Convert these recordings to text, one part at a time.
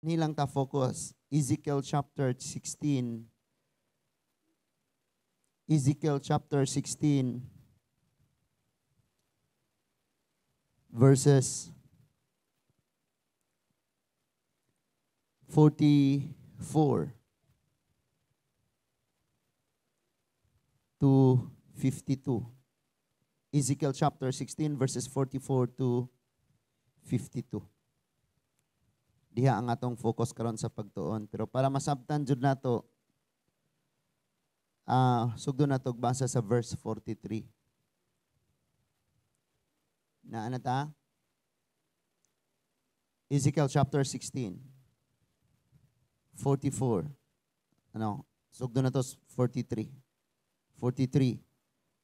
Nilang ta focus Ezekiel chapter 16. Ezekiel chapter 16 verses 44 to 52. Ezekiel chapter 16 verses 44 to 52. Diha ang atong focus karon sa pagtuon. Pero para masabtan jud nato, sugdo nato og basa sa verse 43. Na ana ta? Ezekiel chapter 16 44. Ano? Sugdo nato 43. 43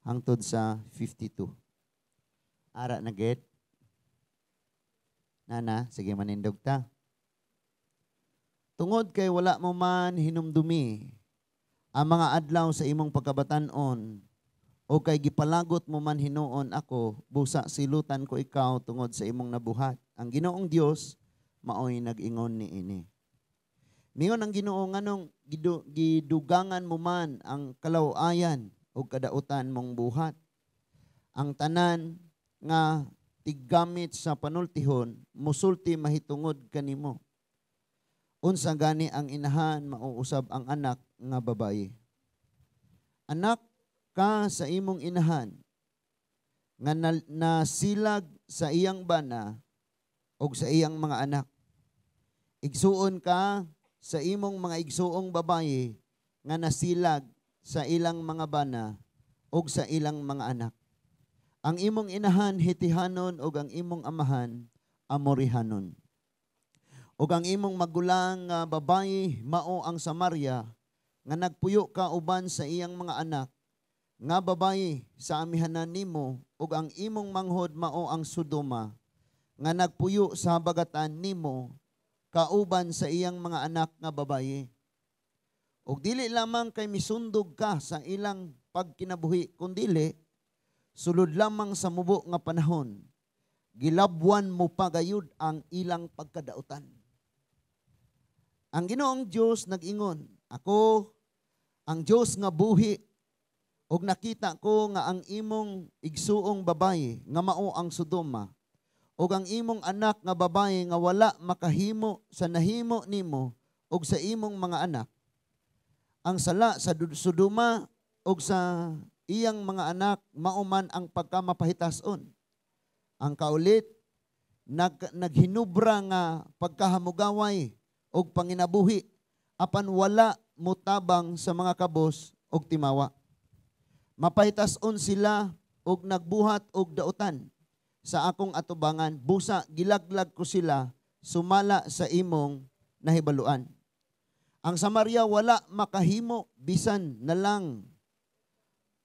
hangtod sa 52. Ara na gid. Nana, sige, manindog ta. Tungod kay wala mo man hinumdumi ang mga adlaw sa imong pagkabatan-on, o kay gipalagot mo man hinuon ako, busa silutan ko ikaw tungod sa imong nabuhat. Ang Ginoong Dios maoy nag-ingon niini. Mingon ang Ginoo, nganong gidugangan mo man ang kalaw-ayan o kadautan mong buhat? Ang tanan nga tiggamit sa panultihon musulti mahitungod kanimo. Unsa gani ang inahan, mauusab ang anak nga babayi. Anak ka sa imong inahan nga nasilag sa iyang bana og sa iyang mga anak. Igsuon ka sa imong mga igsuong babayi nga nasilag sa ilang mga bana og sa ilang mga anak. Ang imong inahan Hitihanon og ang imong amahan Amorihanon. Og ang imong magulang nga babayi mao ang Samaria nga nagpuyo ka uban sa iyang mga anak nga babayi sa amihanan nimo, ug ang imong manghod mao ang Sodoma nga nagpuyo sa habagatan nimo kauban sa iyang mga anak nga babayi. Og dili lamang kay misundog ka sa ilang pagkinabuhi, kundili sulod lamang sa mubo nga panahon gilabwan mo pa gayud ang ilang pagkadautan. Ang Ginoong Dios nag-ingon, ako ang Dios nga buhi, ug nakita ko nga ang imong igsuong babayi nga mao ang Sodoma ug ang imong anak nga babayi nga wala makahimo sa nahimo nimo ug sa imong mga anak. Ang sala sa Sodoma ug sa iyang mga anak mao man ang pagkamapahitason. Ang kaulit naghinubra nga pagkahamugaway og panginabuhi apan wala motabang sa mga kabos og timawa. Mapahitason sila og nagbuhat og dautan sa akong atubangan, busa gilaglag ko sila sumala sa imong nahibaluan. Ang Samaria wala makahimo bisan na lang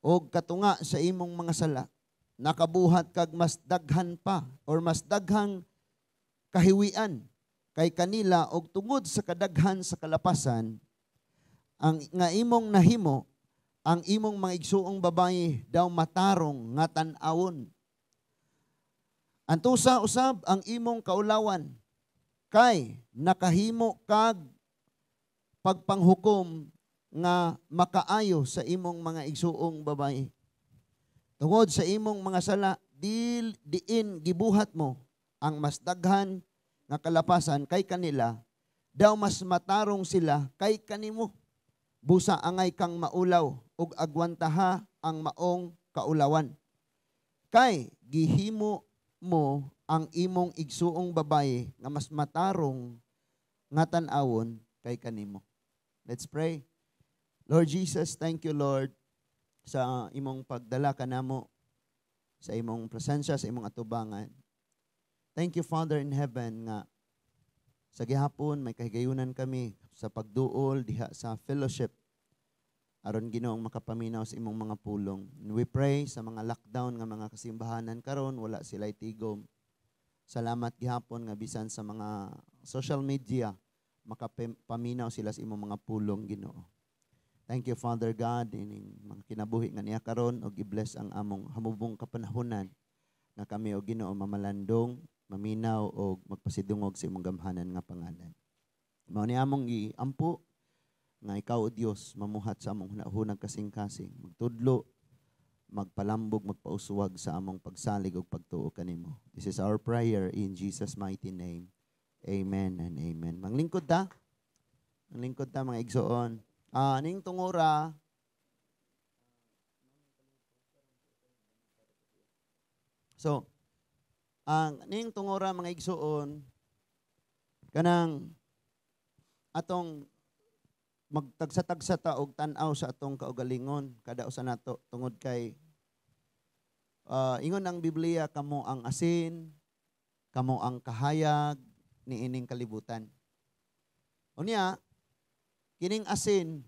og katunga sa imong mga sala. Nakabuhat kag mas daghan pa or mas daghang kahiwian kay kanila, og tungod sa kadaghan sa kalapasan ang nga imong nahimo, ang imong mga igsuong babayi daw matarong nga tan-awon. Antusa usab ang imong kaulawan kay nakahimo kag pagpanghukom nga makaayo sa imong mga igsuong babayi. Tungod sa imong mga sala, diin gibuhat mo ang mas daghan nga kalapasan kay kanila, daw mas matarong sila kay kanimo. Busa angay kang maulaw ug agwantaha ang maong kaulawan. Kay gihimo mo ang imong igsuong babayi nga mas matarong nga tan-awon kay kanimo. Let's pray. Lord Jesus, thank you, Lord, sa imong pagdala kanamo sa imong presensya, sa imong atubangan. Thank you, Father in heaven, nga sa gihapon may kahigayunan kami sa pagduol diha sa fellowship aron Ginoong makapaminaw sa imong mga pulong. And we pray sa mga lockdown nga mga kasimbahanan karon, wala sila tigom. Salamat gihapon nga bisan sa mga social media makapaminaw sila sa imong mga pulong, Ginoo. Thank you, Father God, ining mga kinabuhi nga niya karon, og i-bless ang among hamubong kapanahonan nga kami o Ginoo mamalandong, maminaw og magpasidungog sa imong gamhanan nga pangalan. Mao ni among giampo nga ikaw, O Dios, mamuhat sa among hunahunag kasing-kasing, magtudlo, magpalambog, magpauswag sa among pagsalig ug pagtuo kanimo. This is our prayer in Jesus' mighty name. Amen and amen. Manglingkod ta. Manglingkod ta, mga igsoon. Ning tungura. So, ang ning tungura, mga igsoon, kanang atong magtagsa-tagsa ta og tan-aw sa atong kaugalingon kada usa nato tungod kay ingon ang Biblia, kamo ang asin, kamo ang kahayag niining kalibutan. Unya, kining asin,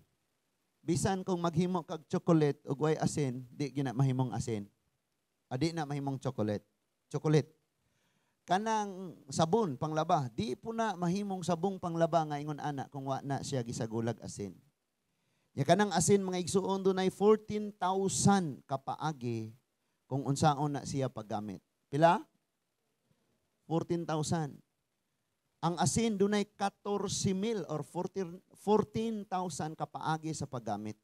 bisan kung maghimo kag chocolate ug way asin, di gina mahimong asin. Adi na mahimong chocolate. Chocolate. Kanang sabon panglaba, di po na mahimong sabong panglaba nga ingon ana kung wa na siya gisagulag asin. Nya kanang asin, mga igsuon, dunay 14,000 kapaagi kung unsaon na siya paggamit. Pila? 14,000. Ang asin dunay 14,000 or 14,000 kapaagi sa paggamit.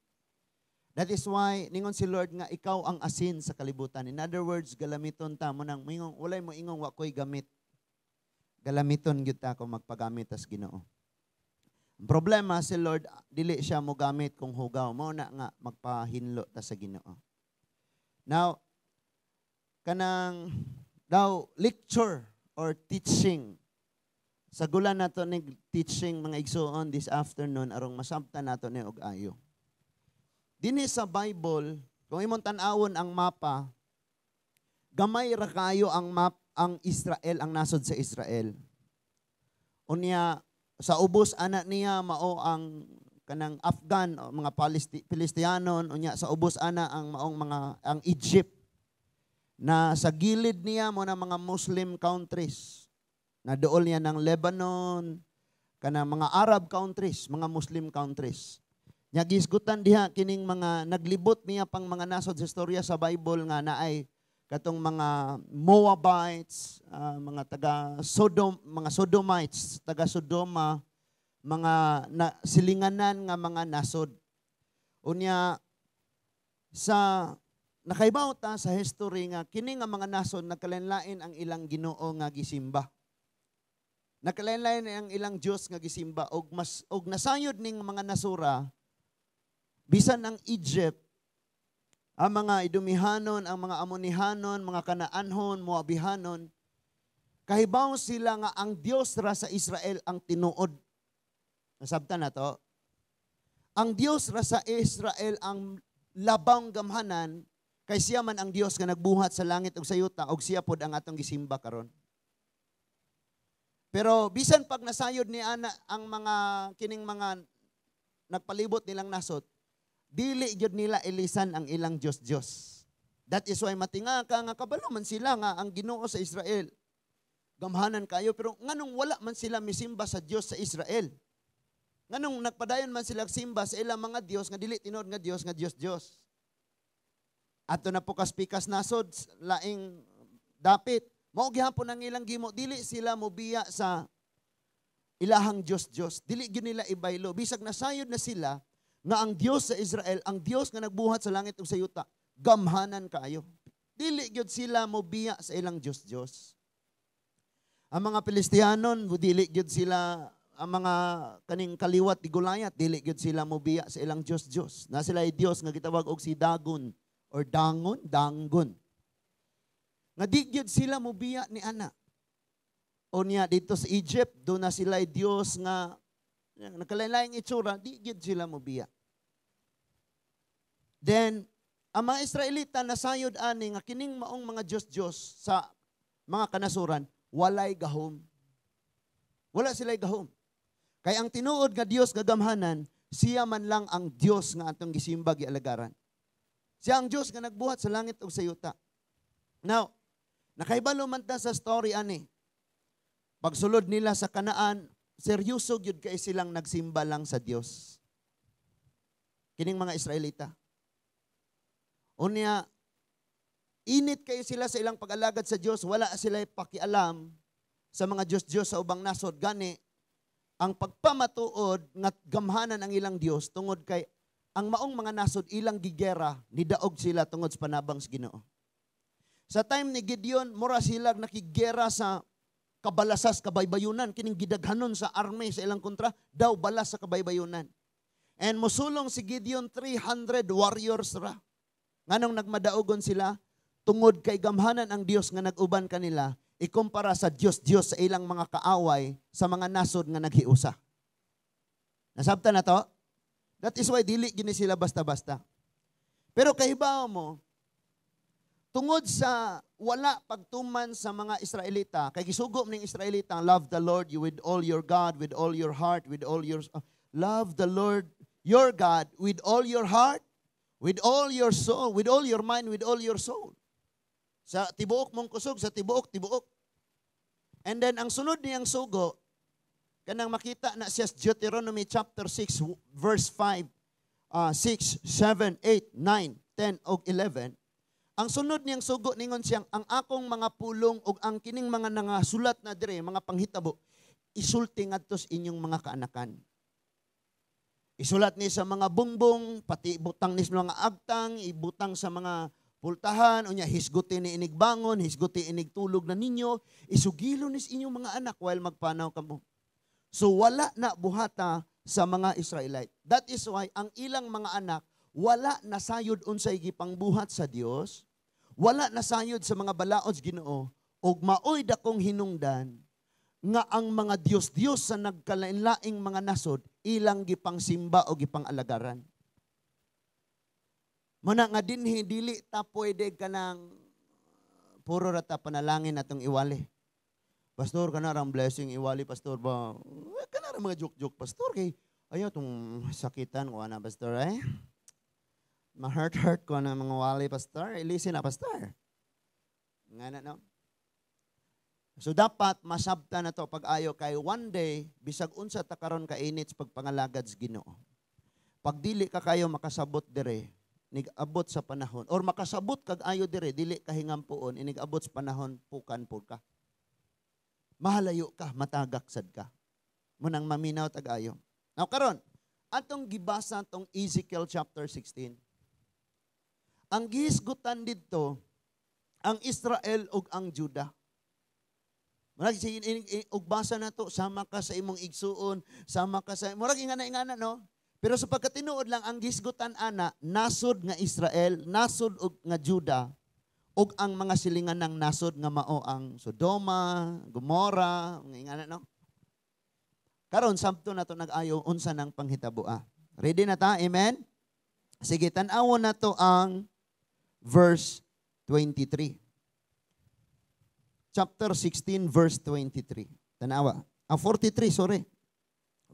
That is why ningon si Lord nga ikaw ang asin sa kalibutan. In other words, galamiton ta mo nang moingong walay mo ingong wa koy gamit. Galamiton gyud ta kung magpagamit tas Ginoo. Ang problema, si Lord dili siya mo gamit kung hugaw. Mao na nga magpahinlo ta sa Ginoo. Now, kanang daw lecture or teaching. Sagulan nato ni teaching, mga igsuon, this afternoon arong masabtan nato ni og ayo. Dinhi sa Bible, kung imong tan-awon ang mapa, gamay ra kayo ang map ang Israel, ang nasod sa Israel. Unya sa ubos ana niya mao ang kanang Afghan o mga Pilistianon, unya sa ubos ana ang maong mga ang Egypt na sa gilid niya mo na mga Muslim countries. Na dool niya ng Lebanon, kanang mga Arab countries, mga Muslim countries. Nya gisgutan diha kining mga naglibot niya pang mga nasod sa istorya sa Bible nga naay katong mga Moabites, mga taga Sodom, mga Sodomites, taga Sodoma, mga na, silinganan nga mga nasod. Unya sa nakaibaw ta sa history nga kini nga mga nasod nagkalain-lain ang ilang Ginoo nga gisimba. Nagkalain-lain ang ilang Dios nga gisimba og mas og nasayod ning mga nasura bisan ang Egypt, ang mga Idumihanon, ang mga Amonihanon, mga Kanaanhon, Moabihanon, kahibaw sila nga ang Dios ra sa Israel ang tinuod. Nasabtan na to? Ang Dios ra sa Israel ang labang gamhanan, kay siya man ang Dios nga nagbuhat sa langit ug sa yuta, ug siya pod ang atong gisimba karon. Pero bisan pag nasayod ni ana ang mga kining mga nagpalibot nilang nasod, dili gyud nila ilisan ang ilang Dios-Dios. That is why matinga ka nga kabalo man sila nga ang Ginoo sa Israel gamhanan kayo, pero nganong wala man sila misimba sa Dios sa Israel? Nganong nagpadayon man sila simba sa ilang mga Dios nga dili tinuod nga Dios nga Dios-Dios? Ato na po kaspikas nasod laing dapit. Mao gihapon ang ilang gimo, dili sila mobiya sa ilahang Dios-Dios. Dili gyud nila ibaylo bisag nasayod na sila nga ang Dios sa Israel, ang Dios nga nagbuhat sa langit ug sa yuta, gamhanan kaayo. Dili gyud sila mobiya sa ilang Dios-Dios. Ang mga Pilistianon, dili gyud sila, ang mga kaning kaliwat ni Goliath, dili gyud sila mobiya sa ilang Dios-Dios. Na sila ay Dios nga gitawag og si Dagon or Dangon, Dangon. Nga di gyud sila mobiya ni ana. O niya dito sa Egypt, do na sila ay Dios nga nakalain-laing itsura, di gyud sila mobiya. Then, ang mga Israelita nasayod ani nga kining maong mga Dios-Dios sa mga kanasuran, walay gahom. Wala sila'y gahom. Kay ang tinuod nga Dios nga gamhanan, siya man lang ang Dios nga atong gisimba gialagaran. Siya ang Dios nga nagbuhat sa langit ug sa yuta. Now, nakaibalo man ta sa story ani. Pagsulod nila sa Kanaan, seryoso gyud kay silang nagsimba lang sa Dios. Kining mga Israelita. Unya, init kayo sila sa ilang pag-alagad sa Dios, wala sila pakialam sa mga Dios-Dios sa ubang nasod. Gani, Ang pagpamatuod nga gamhanan ang ilang Dios tungod kay ang maong mga nasod ilang gigera, nidaog sila tungod sa panabang sa Ginoo. Sa time ni Gideon, mura sila nakigera sa kabalasas kabaybayunan, kining gidaghanon sa army sa ilang kontra, daw balas sa kabaybayunan. And mosulong si Gideon, 300 warriors ra. Nganong nagmadaugon sila? Tungod kay gamhanan ang Dios nga nag-uban kanila ikumpara sa Dios-Dios sa ilang mga kaaway sa mga nasod nga naghiusa. Nasabta na to? That is why dili gini sila basta-basta. Pero kahibaw mo, tungod sa wala pagtuman sa mga Israelita, kay gisugo ning Israelita, "Love the Lord you with all your God, with all your heart, with all your love the Lord your God with all your heart, with all your soul, with all your mind, with all your soul." Sa tibuok mong kusog, sa tibuok, tibuok. And then ang sunod niyang sugo, kanang makita na siya sa Deuteronomy chapter 6 verse 5, 6, 7, 8, 9, 10 ug 11. Ang sunod niyang sugo, ningon siyang ang akong mga pulong ug ang kining mga nangasulat na dire, mga panghitabo, isulti ngadto sa inyong mga kaanakan. Isulat ni sa mga bungbong, pati ibutang ni sa mga agtang, ibutang sa mga pultahan, unya hisguti ni inig bangon, hisguti inig tulog na ninyo, isugilo ni sa inyong mga anak while magpanaw kamo. So wala na buhata sa mga Israelite. That is why ang ilang mga anak wala nasayod unsay gipangbuhat sa Dios, wala nasayod sa mga balaod sa Ginoo, ug maoy dakong hinungdan nga ang mga Dios-Dios sa nagkalain-laing mga nasod ilang gipangsimba o gipang-alagaran. Muna nga dinhi dili ta pwede kanang puro ra ta panalangin atong iwali. "Pastor, kana rang blessing iwali, pastor ba?" Eh, kana ra mga joke-joke, pastor, kay ayaw tong sakitan ko ana, pastor, eh. Ma-hurt-hurt ko na mga wali, pastor. Ilisin na, pastor. Nga na, no? So dapat masabta na to pag-ayo kay one day bisag unsa ta karon kainit sa pagpangalagad sa Ginoo. Pag dili ka kayo makasabot dire, nig-abot sa panahon or makasabot kag ayo dire, dili ka hingampuon, inig-abot sa panahon pukan pud ka. Mahalayo ka, matagak sad ka. Munang maminaw tag ayo. Now karon, atong gibasa tong Ezekiel chapter 16. Ang gihisgutan didto ang Israel ug ang Judah. Murag sige ug basa na to, sama ka sa imong igsuon, sama ka sa murag ingana-ingana, no? Pero sa pagkatinuod lang, ang gisgutan ana nasod nga Israel, nasod ug nga Judah ug ang mga silingan ng nasod nga mao ang Sodoma, Gomora, mga ingana, no? Karon sabto na to nag-ayo unsa nang panghitaboa. Ready na ta? Amen? Sige, tan-awon na to ang verse 23. Chapter 16 verse 23. Tanawa. Ang 43, sorry.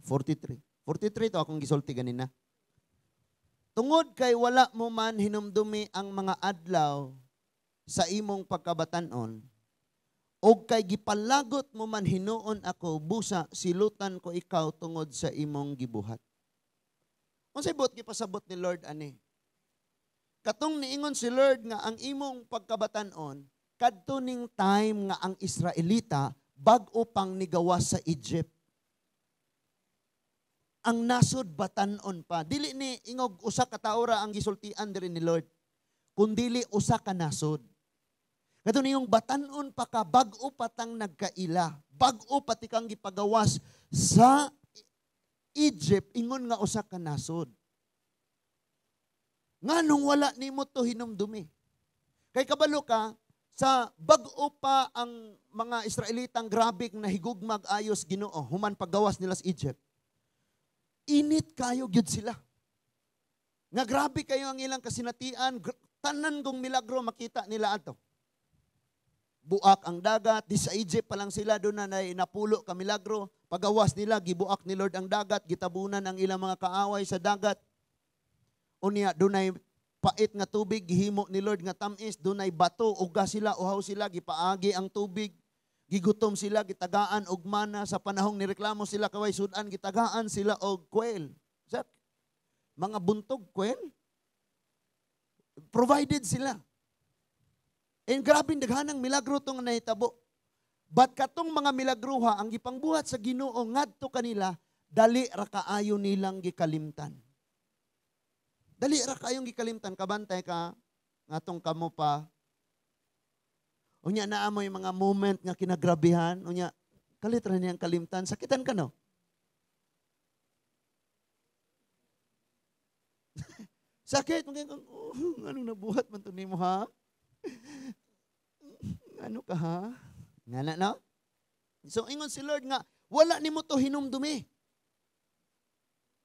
43. 43 to akong gisulti ganina. Tungod kay wala mo man hinumdumi ang mga adlaw sa imong pagkabatanon, og kay gipalagot mo man hinuon ako, busa silutan ko ikaw tungod sa imong gibuhat. Unsay buot gipasabot ni Lord ani? Katong niingon si Lord nga ang imong pagkabatanon, kadto ning time nga ang Israelita bag-o pang nigawas sa Egypt. Ang nasod batanon pa. Dili ni ingog usa ka tawo ra ang gisultian diri ni Lord, kundili usa ka nasod. Kato niyong batanon pa ka, bag-o patang nagkaila, bag-o pati kang gipagawas sa Egypt, ingon nga usa ka nasod. Nganong wala nimo to hinumdumi? Kay kabalo ka, sa bag-o pa ang mga Israelitang grabe na higugmag ayos Ginoo, human paggawas nila sa Egypt. Init kayo gyud sila. Nga grabe kayo ang ilang kasinatian, tanan kong milagro makita nila ato. Buak ang dagat, di sa Egypt pa lang sila doon na napulo ka milagro. Pagawas nila, gibuak ni Lord ang dagat, gitabunan ang ilang mga kaaway sa dagat. Unya, dunay pait nga tubig, gihimo ni Lord nga tamis, dunay bato, uga sila, uhaw sila, gipaagi ang tubig. Gigutom sila, gitagaan og mana. Sa panahong nireklamo sila kaway sudan, gitagaan sila og quail. Sa mga buntog quail. Provided sila. And grabe daghanang milagro tong nahitabo. But katong mga milagruha ang gipangbuhat sa Ginoo ngadto kanila, dali ra kaayo nilang gikalimtan. Dali ra kaayong gikalimtan, kabantay ka ngatong kamo pa. Unya naa moy mga moment nga kinagrabihan, unya kalit ra niyang kalimtan, sakitan ka no? Sakit, oh, anong nabuhat man to nimo ha? Ano ka ha? Nga na, no? So ingon si Lord nga, wala nimo to hinumdumi.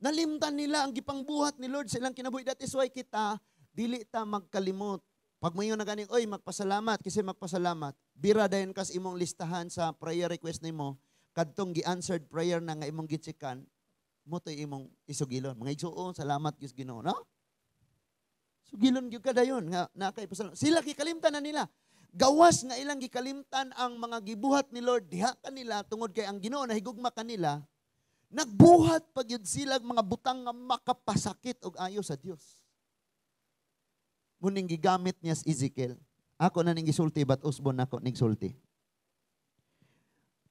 Nalimtan nila ang gipangbuhat ni Lord sa ilang kinabuhi. That is why kita, dili ta magkalimot. Pag mayon na ganing, oy, magpasalamat, kasi magpasalamat. Bira dayon kas imong listahan sa prayer request nimo, kadtong gi-answered prayer na nga imong gitsikan, mo to'y imong isugilon. Mga igsuon, salamat gyud Ginoo, no? Sugilon gyud ka dayon nga nakay pasalamat. Sila gikalimtan na nila. Gawas nga ilang gikalimtan ang mga gibuhat ni Lord diha kanila tungod kay ang Ginoo nahigugma kanila. Nagbuhat pa gyud sila mga butang nga makapasakit og ayo sa Dios. Muning gigamit niya si Ezekiel. Ako na ning gisulti but usbon nako ning sulti.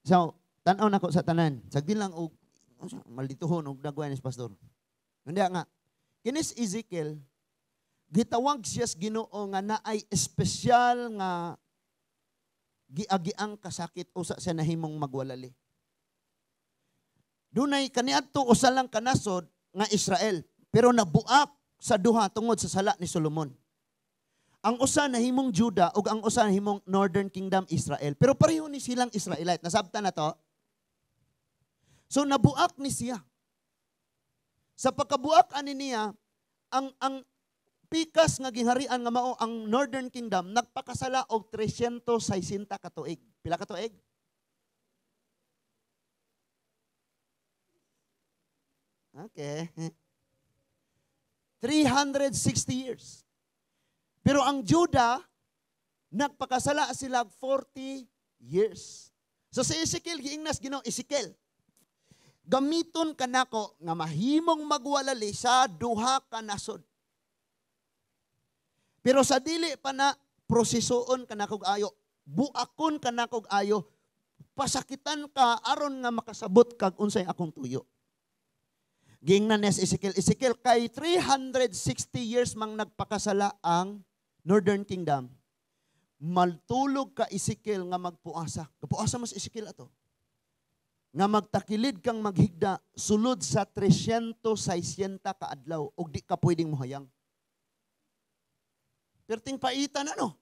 So, tan-aw nako sa tanan. Sagdi lang og maldituhon og dagway ni pastor. Unya nga kinis Ezekiel gitawag siya sa Ginoo nga naay espesyal nga giagiang kasakit usa siya nahimong magwalali. Dunay kaniadto usa lang kanasod nga Israel, pero nabuak sa duha tungod sa sala ni Solomon. Ang usa nahimong Juda ug ang usa nahimong Northern Kingdom Israel, pero pareho ni silang Israelite. Nasabtan na to? So nabuak ni siya. Sa pagkabuak ani niya, ang pikas nga giharian nga mao ang Northern Kingdom nagpakasala og 360 ka tuig. Pila ka tuig? Okay. 360 years. Pero ang Juda nagpakasala sila 40 years. So si Ezekiel giingnas Ginoo, Ezekiel, gamiton kanako nga mahimong magwalali sa duha ka nasod. Pero sa dili pa na prosesoon kanakog ayo, buakon kanakog ayo, pasakitan ka aron nga makasabot kag unsay akong tuyo. Giingnan ni Ezekiel, Ezekiel kay 360 years mang nagpakasala ang Northern Kingdom. Maltulog ka Ezekiel nga magpuasa. Kapuasa mas Ezekiel ato. Nga magtakilid kang maghigda sulod sa 360 ka adlaw ug di ka pwedeng mohayang. Perting paitan ano?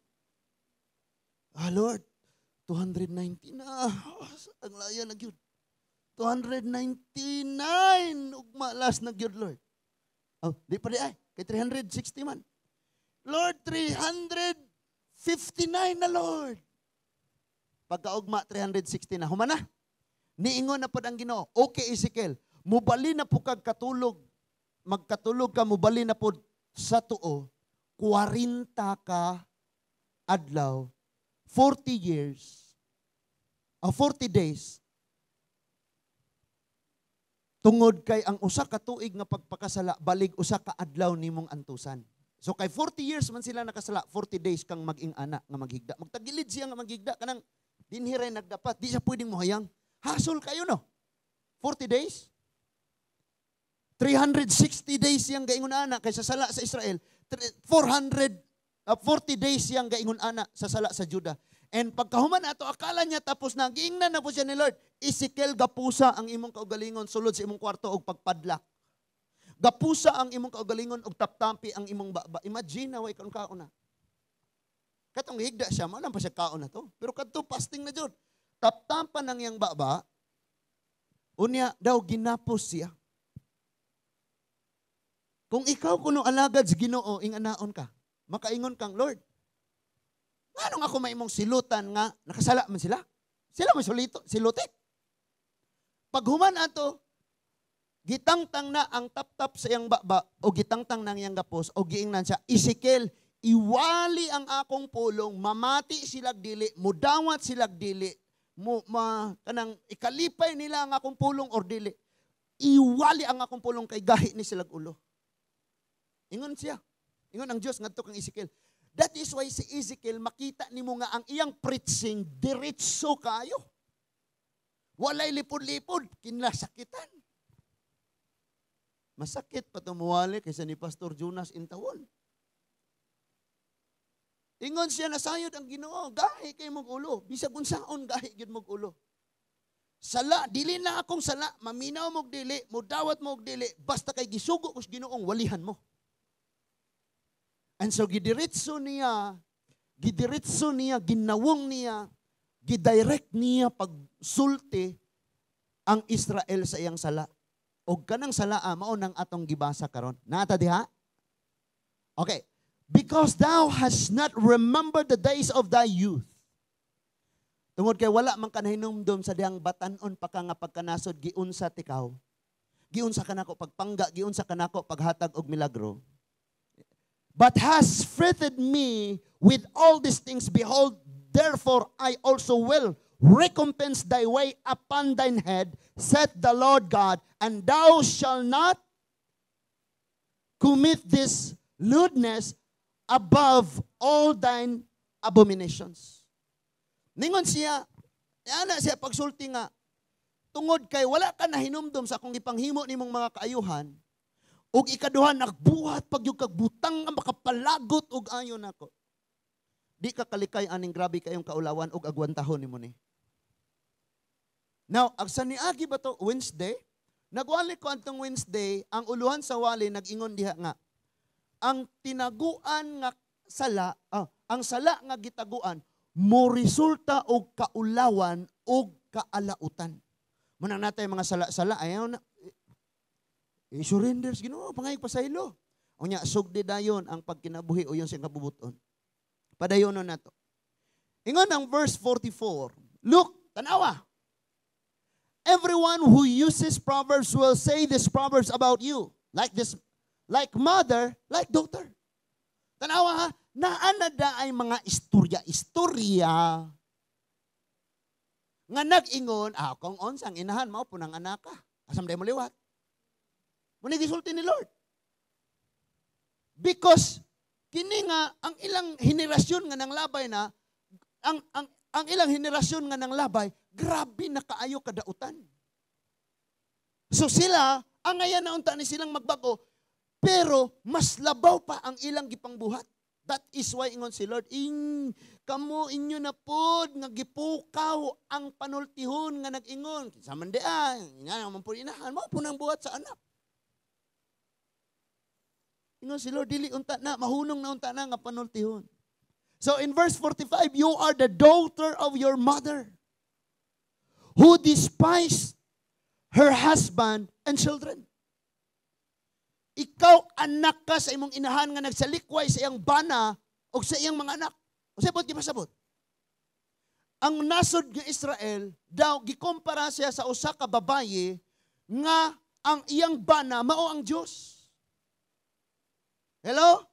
Ah, Lord, 290 na. Ang laya na gyud. 299 ugma last na gyud, Lord. Oh, di pa di ay. Kay 360 man. Lord, 359 na, Lord. Pagkaugma, 360 na. Human na. Niingon na pod ang Ginoo. Okay, Ezekiel, mubali na po kag katulog. Magkatulog ka, mubali na pod sa tuo. 40 ka adlaw, 40 years, 40 days, tungod kay ang usa ka tuig nga pagpakasala, balig usa ka adlaw nimong antusan. So kay 40 years man sila nakasala, 40 days kang mag-ing-ana nga maghigda. Magtagilid siya nga maghigda, kanang dinhi ray nagdapat, di siya pwedeng mohayang. Hasol kayo no? 40 days? 360 days siyang gaingon ana kay sa sala sa Israel. 440 days siyang gaingon ana sa sala sa Juda. And pagkahuman ato, akala niya tapos na, giingnan na po siya ni Lord, Ezekiel, gapusa ang imong kaugalingon sulod sa imong kwarto og pagpadlak. Gapusa ang imong kaugalingon og taptampi ang imong baba. Imagine na way kaon kaon na. Katong higda siya, mao lang pa siya kaon na to. Pero kadto fasting na jud. Taptampan ang iyang baba. Unya daw ginapos siya. Kung ikaw kuno alagad sa Ginoo, inganaon ka. Makaingon kang, Lord, nganong ako maimong silutan nga nakasala man sila? Sila may silutik. Paghuman ato, gitangtang na ang tap-tap sa iyang baba o gitangtang na ang iyang gapos o giingnan siya, Ezekiel, iwali ang akong pulong, mamati silag dili, mudawat silag dili, kanang ikalipay nila ang akong pulong or dili. Iwali ang akong pulong kay gahi ni silag ulo. Ingon siya. Ingon ang Dios ngadto kang Ezekiel. That is why si Ezekiel, makita nimo nga ang iyang preaching diretso kayo. Walay lipod-lipod, kinasakitan. Masakit pa tumuwali kaysa ni Pastor Jonas intawon. Ingon siya, nasayod ang Ginoo, gahi kay mong ulo. Bisag unsaon, gahi gyud mong ulo. Sala, dili na akong sala, maminaw mo dili, mudawat mo dili, basta kay gisugo ko sa Ginoong walihan mo. And so gidiretso niya, ginawong niya, gidirect niya pagsulti ang Israel sa iyang sala. Og kanang sala mao nang atong gibasa karon. Naa ta diha? Okay. "Because thou hast not remembered the days of thy youth." Tungod kay wala man ka nahinumdum sa dihang batanon pa ka nga pagkanasod, giunsa tikaw. Giunsa ka nako pagpangga, giunsa ka nako paghatag og milagro. "But has fretted me with all these things. Behold, therefore I also will recompense thy way upon thine head, saith the Lord God, and thou shalt not commit this lewdness above all thine abominations." Ningon siya, ana siya pagsulti nga, tungod kay wala ka nahinumdum sa akong ipanghimo nimong mga kaayuhan, ug ikaduha, nagbuhat pag yung kag butang nga makapalagot og ayo nako. Di ka kalikay aning grabe kayong kaulawan ug agwantahon nimo ni. Now, ang sa niagi ba to Wednesday? Nagwali ko antong Wednesday, ang uluhan sa wali nag-ingon diha nga ang tinaguan nga sala, ang sala nga gitaguan mo resulta og kaulawan og kaalautan. Muna natay mga sala-sala, ayaw na i-surrender sa Ginoo, pangayog pasaylo. Unya sugdi dayon ang pagkinabuhi o yung siyang kabubuton. Padayon na nato. Ingon ang verse 44. Look, tanawa. "Everyone who uses proverbs will say these proverbs about you. Like this, like mother, like daughter." Tanawa ha, naa na da ay mga istorya-istorya nga nag-ingon, kung unsang inahan, mao po ng anaka. Asam day mo liwat. Muna gisulti ni Lord. Because kini nga ang ilang henerasyon nga nanglabay na ang ilang henerasyon nga nanglabay, grabe na kaayo kadautan. So sila, ang ngayon na unta ni silang magbago, pero mas labaw pa ang ilang gipangbuhat. That is why ingon si Lord, in kamo inyo na pod nga gipukaw ang panultihon nga nag-ingon. Kinsa man di ah, nga man po inahan, mao po nang buhat sa anak. Ingon si Lord, dili unta na, mahunong na unta na nga panultihon. So in verse 45, "You are the daughter of your mother who despised her husband and children." Ikaw anak ka sa imong inahan nga nagsalikway sa iyang bana o sa iyang mga anak. O sa di pasabot? Ang nasod nga Israel daw gikumpara siya sa usa ka babaye nga ang iyang bana mao ang Dios. Hello?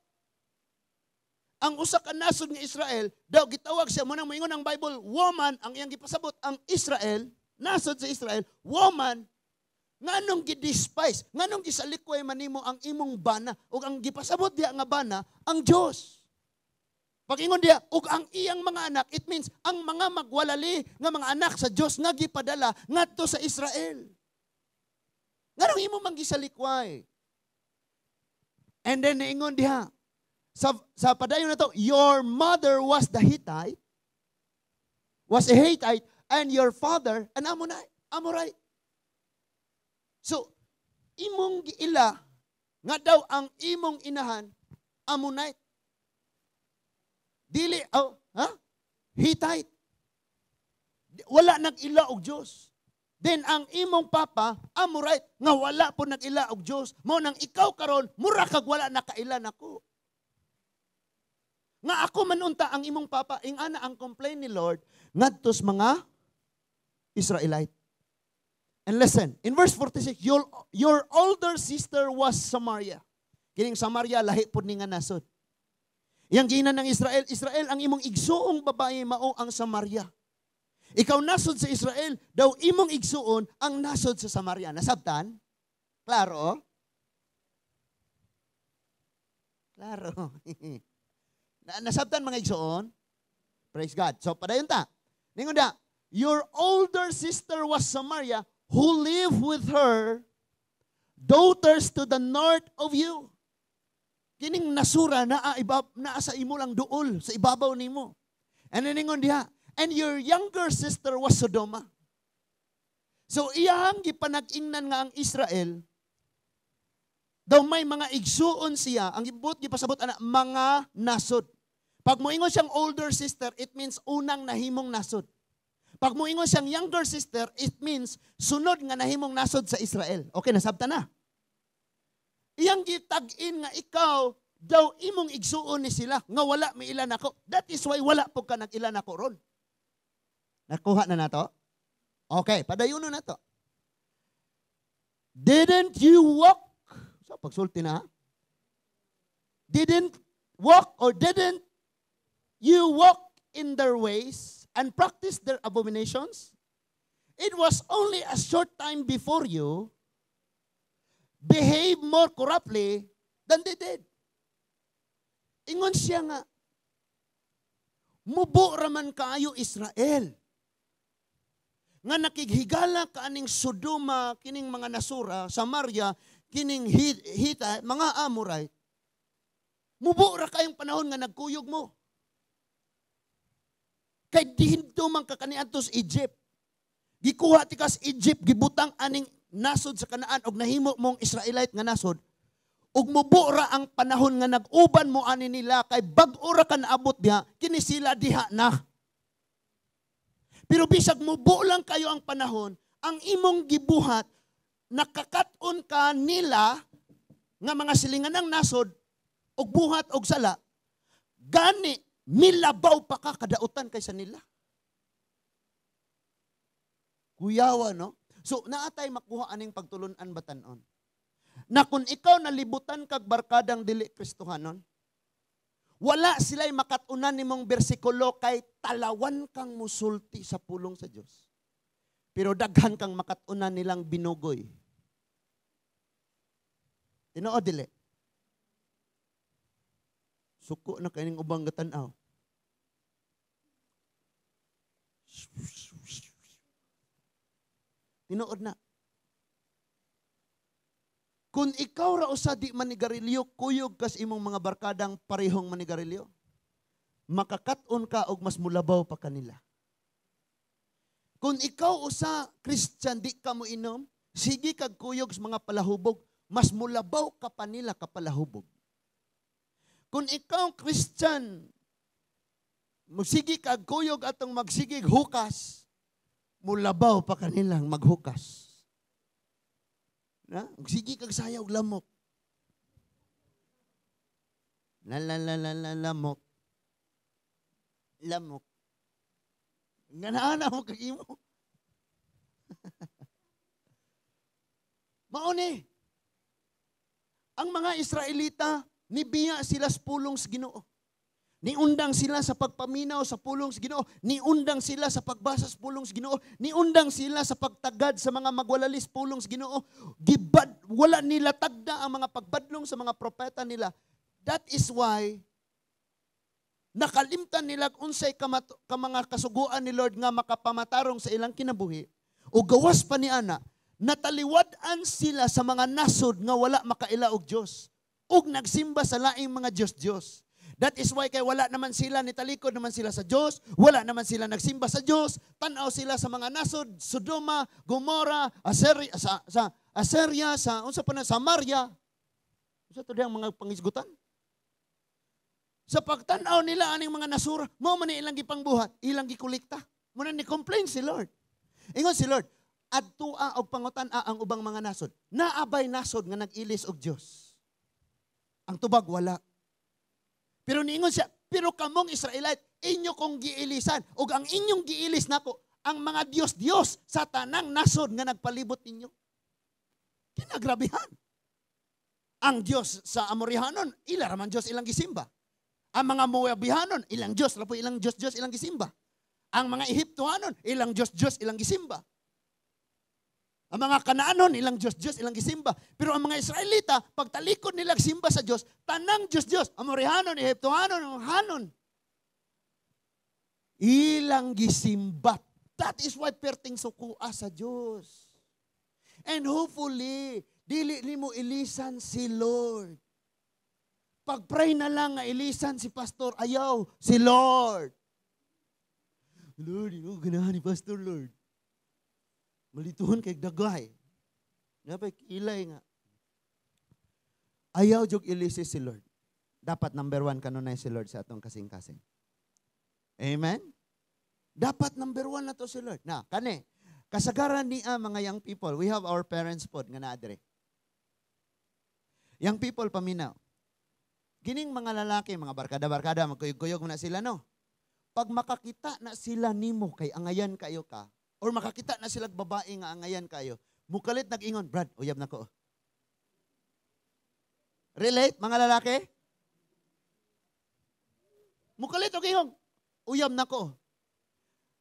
Ang usa ka nasod nga Israel daw gitawag siya mo nang moingon ang Bible, woman ang iyang gipasabot ang Israel, nasod sa Israel, woman nganong gi-despise, nganong gisalikway man nimo ang imong bana ug ang gipasabot diha nga bana ang Dios. Pag-ingon diha ug ang iyang mga anak, it means ang mga magwalali nga mga anak sa Dios nga gipadala ngadto sa Israel. Nganong imo man gisalikway? And then niingon diha sa padayon na to, "Your mother was the Hittite, was a Hittite, and your father an Ammonite, Amorite." So, imong giila nga daw ang imong inahan Ammonite. Dili, oh, ha? Hittite. Wala nag-ila og Dios. Then ang imong papa Amorite nga wala po nag-ila og Dios. Mo nang ikaw karon mura kag wala nakaila nako. Nga ako man unta ang imong papa, ing ana ang complaint ni Lord ngadto sa mga Israelite. And listen, in verse 46, "Your older sister was Samaria." Kining Samaria, lahi pod ni nga nasod. Yang ginan ng Israel, "Israel, ang imong igsuong babae mao ang Samaria." Ikaw nasod sa Israel, daw imong igsuon ang nasod sa Samaria. Nasabtan? Klaro? Klaro. Nasabtan, mga igsoon? Praise God. So padayon ta. Ningon da, "Your older sister was Samaria, who lived with her daughters to the north of you." Kining nasura naa iba naa sa imo lang duol, sa ibabaw nimo. And then ningon diha, "And your younger sister was Sodoma." So iyahang gipanag-ingnan nga ang Israel daw may mga igsuon siya, ang gibot gipasabot ana mga nasod. Pag moingon siyang older sister, it means unang nahimong nasod. Pag moingon siyang younger sister, it means sunod nga nahimong nasod sa Israel. Okay, nasabta na. Iyang gitag-in nga ikaw daw imong igsuon ni sila nga wala miila nako. That is why wala po ka nag-ila nako ron. Nakuha na nato? Okay, padayono na to. "Didn't you walk?" So pagsulti na, ha? "Didn't walk or didn't you walk in their ways and practice their abominations? It was only a short time before you behave more corruptly than they did." Ingon siya nga, mubo raman kaayo Israel. Nga nakighigala ka aning Sodoma, kining mga nasura, Samaria, kining Hita, mga Amorite. Mubo ra kayong panahon nga nagkuyog mo. Kay dihinto man ka kaniadto sa Egypt. Gikuha ti kas Egypt, gibutang aning nasod sa Kanaan og nahimo mong Israelite nga nasod. Ug mubo ra ang panahon nga nag-uban mo ani nila kay bag-o ra ka naabot diha, kini sila diha na. Pero bisag mubo lang kayo ang panahon, ang imong gibuhat, nakakat-on ka nila nga mga silingan ng nasod og buhat og sala, gani milabaw pa ka kadautan kaysa nila. Kuyawa, no? So, naatay makuha aning pagtulunan batanon. Na kung ikaw nalibutan kag barkadang dili Kristohanon, wala sila'y makatunan nimong bersikulo kay talawan kang musulti sa pulong sa Dios. Pero daghan kang makatunan nilang binugoy. Tinuod dili? Suko na kaning ubang gatanaw. Tinuod na. Kung ikaw ra usa di manigarilyo, kuyog kas imong mga barkadang parehong manigarilyo, makakat-on ka og mas mulabaw pa kanila. Kung ikaw usa Christian di ka mo inom, sige kag kuyog sa mga palahubog, mas mulabaw ka pa nila kapalahubog. Kung ikaw Christian, magsige kag kuyog atong magsigig hukas, mulabaw pa kanilang maghukas. Na? Sige kag sayaw lamok. La la la la la lamok. Lamok. Nga mo kag imo. Mao ni. Ang mga Israelita, nibiya sila sa pulong sa Ginoo. Niundang sila sa pagpaminaw sa pulong sa Ginoo. Niundang sila sa pagbasa sa pulong sa Ginoo. Niundang sila sa pagtagad sa mga magwalalis pulong sa Ginoo. Gibad, wala nila tagda ang mga pagbadlong sa mga propeta nila. That is why nakalimtan nila unsay ka mga kasuguan ni Lord nga makapamatarong sa ilang kinabuhi. O gawas pa ni ana, nataliwad-an sila sa mga nasod nga wala makaila og Dios. Ug nagsimba sa laing mga Dios-Dios. That is why kay wala naman sila, nitalikod naman sila sa Diyos, wala naman sila nagsimba sa Diyos, tanaw sila sa mga nasod, Sodoma, Gomora, Assyria, sa Assyria, sa unsa pa na Samaria. Unsa to diyang mga pangisgutan? Sa pagtanaw nila aning mga nasura, mao man ni ilang gipangbuhat, ilang gikulikta. Muna ni complain si Lord. Ingon si Lord, adtua og pangutan-a ang ubang mga nasod. Naabay nasod nga nag-ilis og Dios? Ang tubag wala. Pero niingon siya, pero kamong Israelite, inyo kong giilisan. Og ang inyong giilis nako, ang mga Diyos-Diyos sa tanang nasod nga nagpalibot ninyo. Kinagrabihan. Ang Diyos sa Amorihanon, ila raman Diyos ilang gisimba. Ang mga Moabihanon, ilang Diyos, lapo ilang Diyos-Diyos ilang gisimba. Ang mga Ehiptohanon, ilang Diyos-Diyos ilang gisimba. Ang mga Kanaanon, ilang Diyos-Diyos, ilang gisimba. Pero ang mga Israelita, pagtalikod nila simba sa Diyos, tanang Diyos-Diyos, Amorihanon, Ehiptohanon, Hanon, ilang gisimba. That is why perting sukua sa Diyos. And hopefully, dili nimo ilisan si Lord. Pag-pray na lang nga ilisan si Pastor, ayaw, si Lord. Lord, ino ganahan ni Pastor, Lord. Malituhon kay dagay. Napay kilay nga. Ayaw jug ilisi si Lord. Dapat number one kanunay si Lord sa atong kasing-kasing. Amen? Dapat number one na to si Lord. Na, kani, kasagaran niya mga young people, we have our parents pod nga naadre. Young people paminaw. Gining mga lalaki, mga barkada-barkada, magkuyog-kuyog na sila, no? Pag makakita na sila nimo kay angayan kayo ka, or makakita na sila babae nga angayan kayo, mukalit nag-ingon, "Brad, uyab na ko." Relate, mga lalaki? Mukalit og ingon, "Uyab na ko."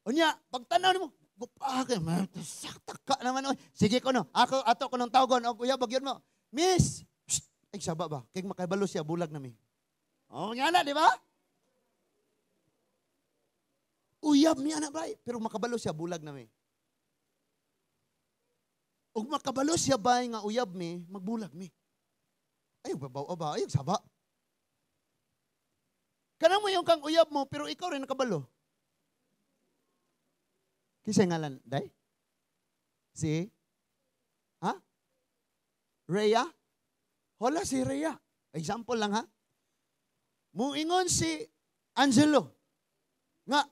Unya, pagtanaw nimo, gupa kay sakta ka naman oy. Sige ko no, ako ato ko nang tawgon og uyab gyud mo. "Miss, psst, ay saba ba? Kay makabalo siya bulag na mi." Oh, nga na, di ba? Uyab niya na bay, pero makabalo siya bulag na mi. Ug makabalo siya bay nga uyab mi, magbulag mi. Ay, babaw ba? Ay, saba. Kanang mo yung kang uyab mo, pero ikaw rin nakabalo. Kinsa ngalan, day? Si? Ha? Rhea? Hola si Rhea. Example lang ha. Muingon si Angelo. Nga,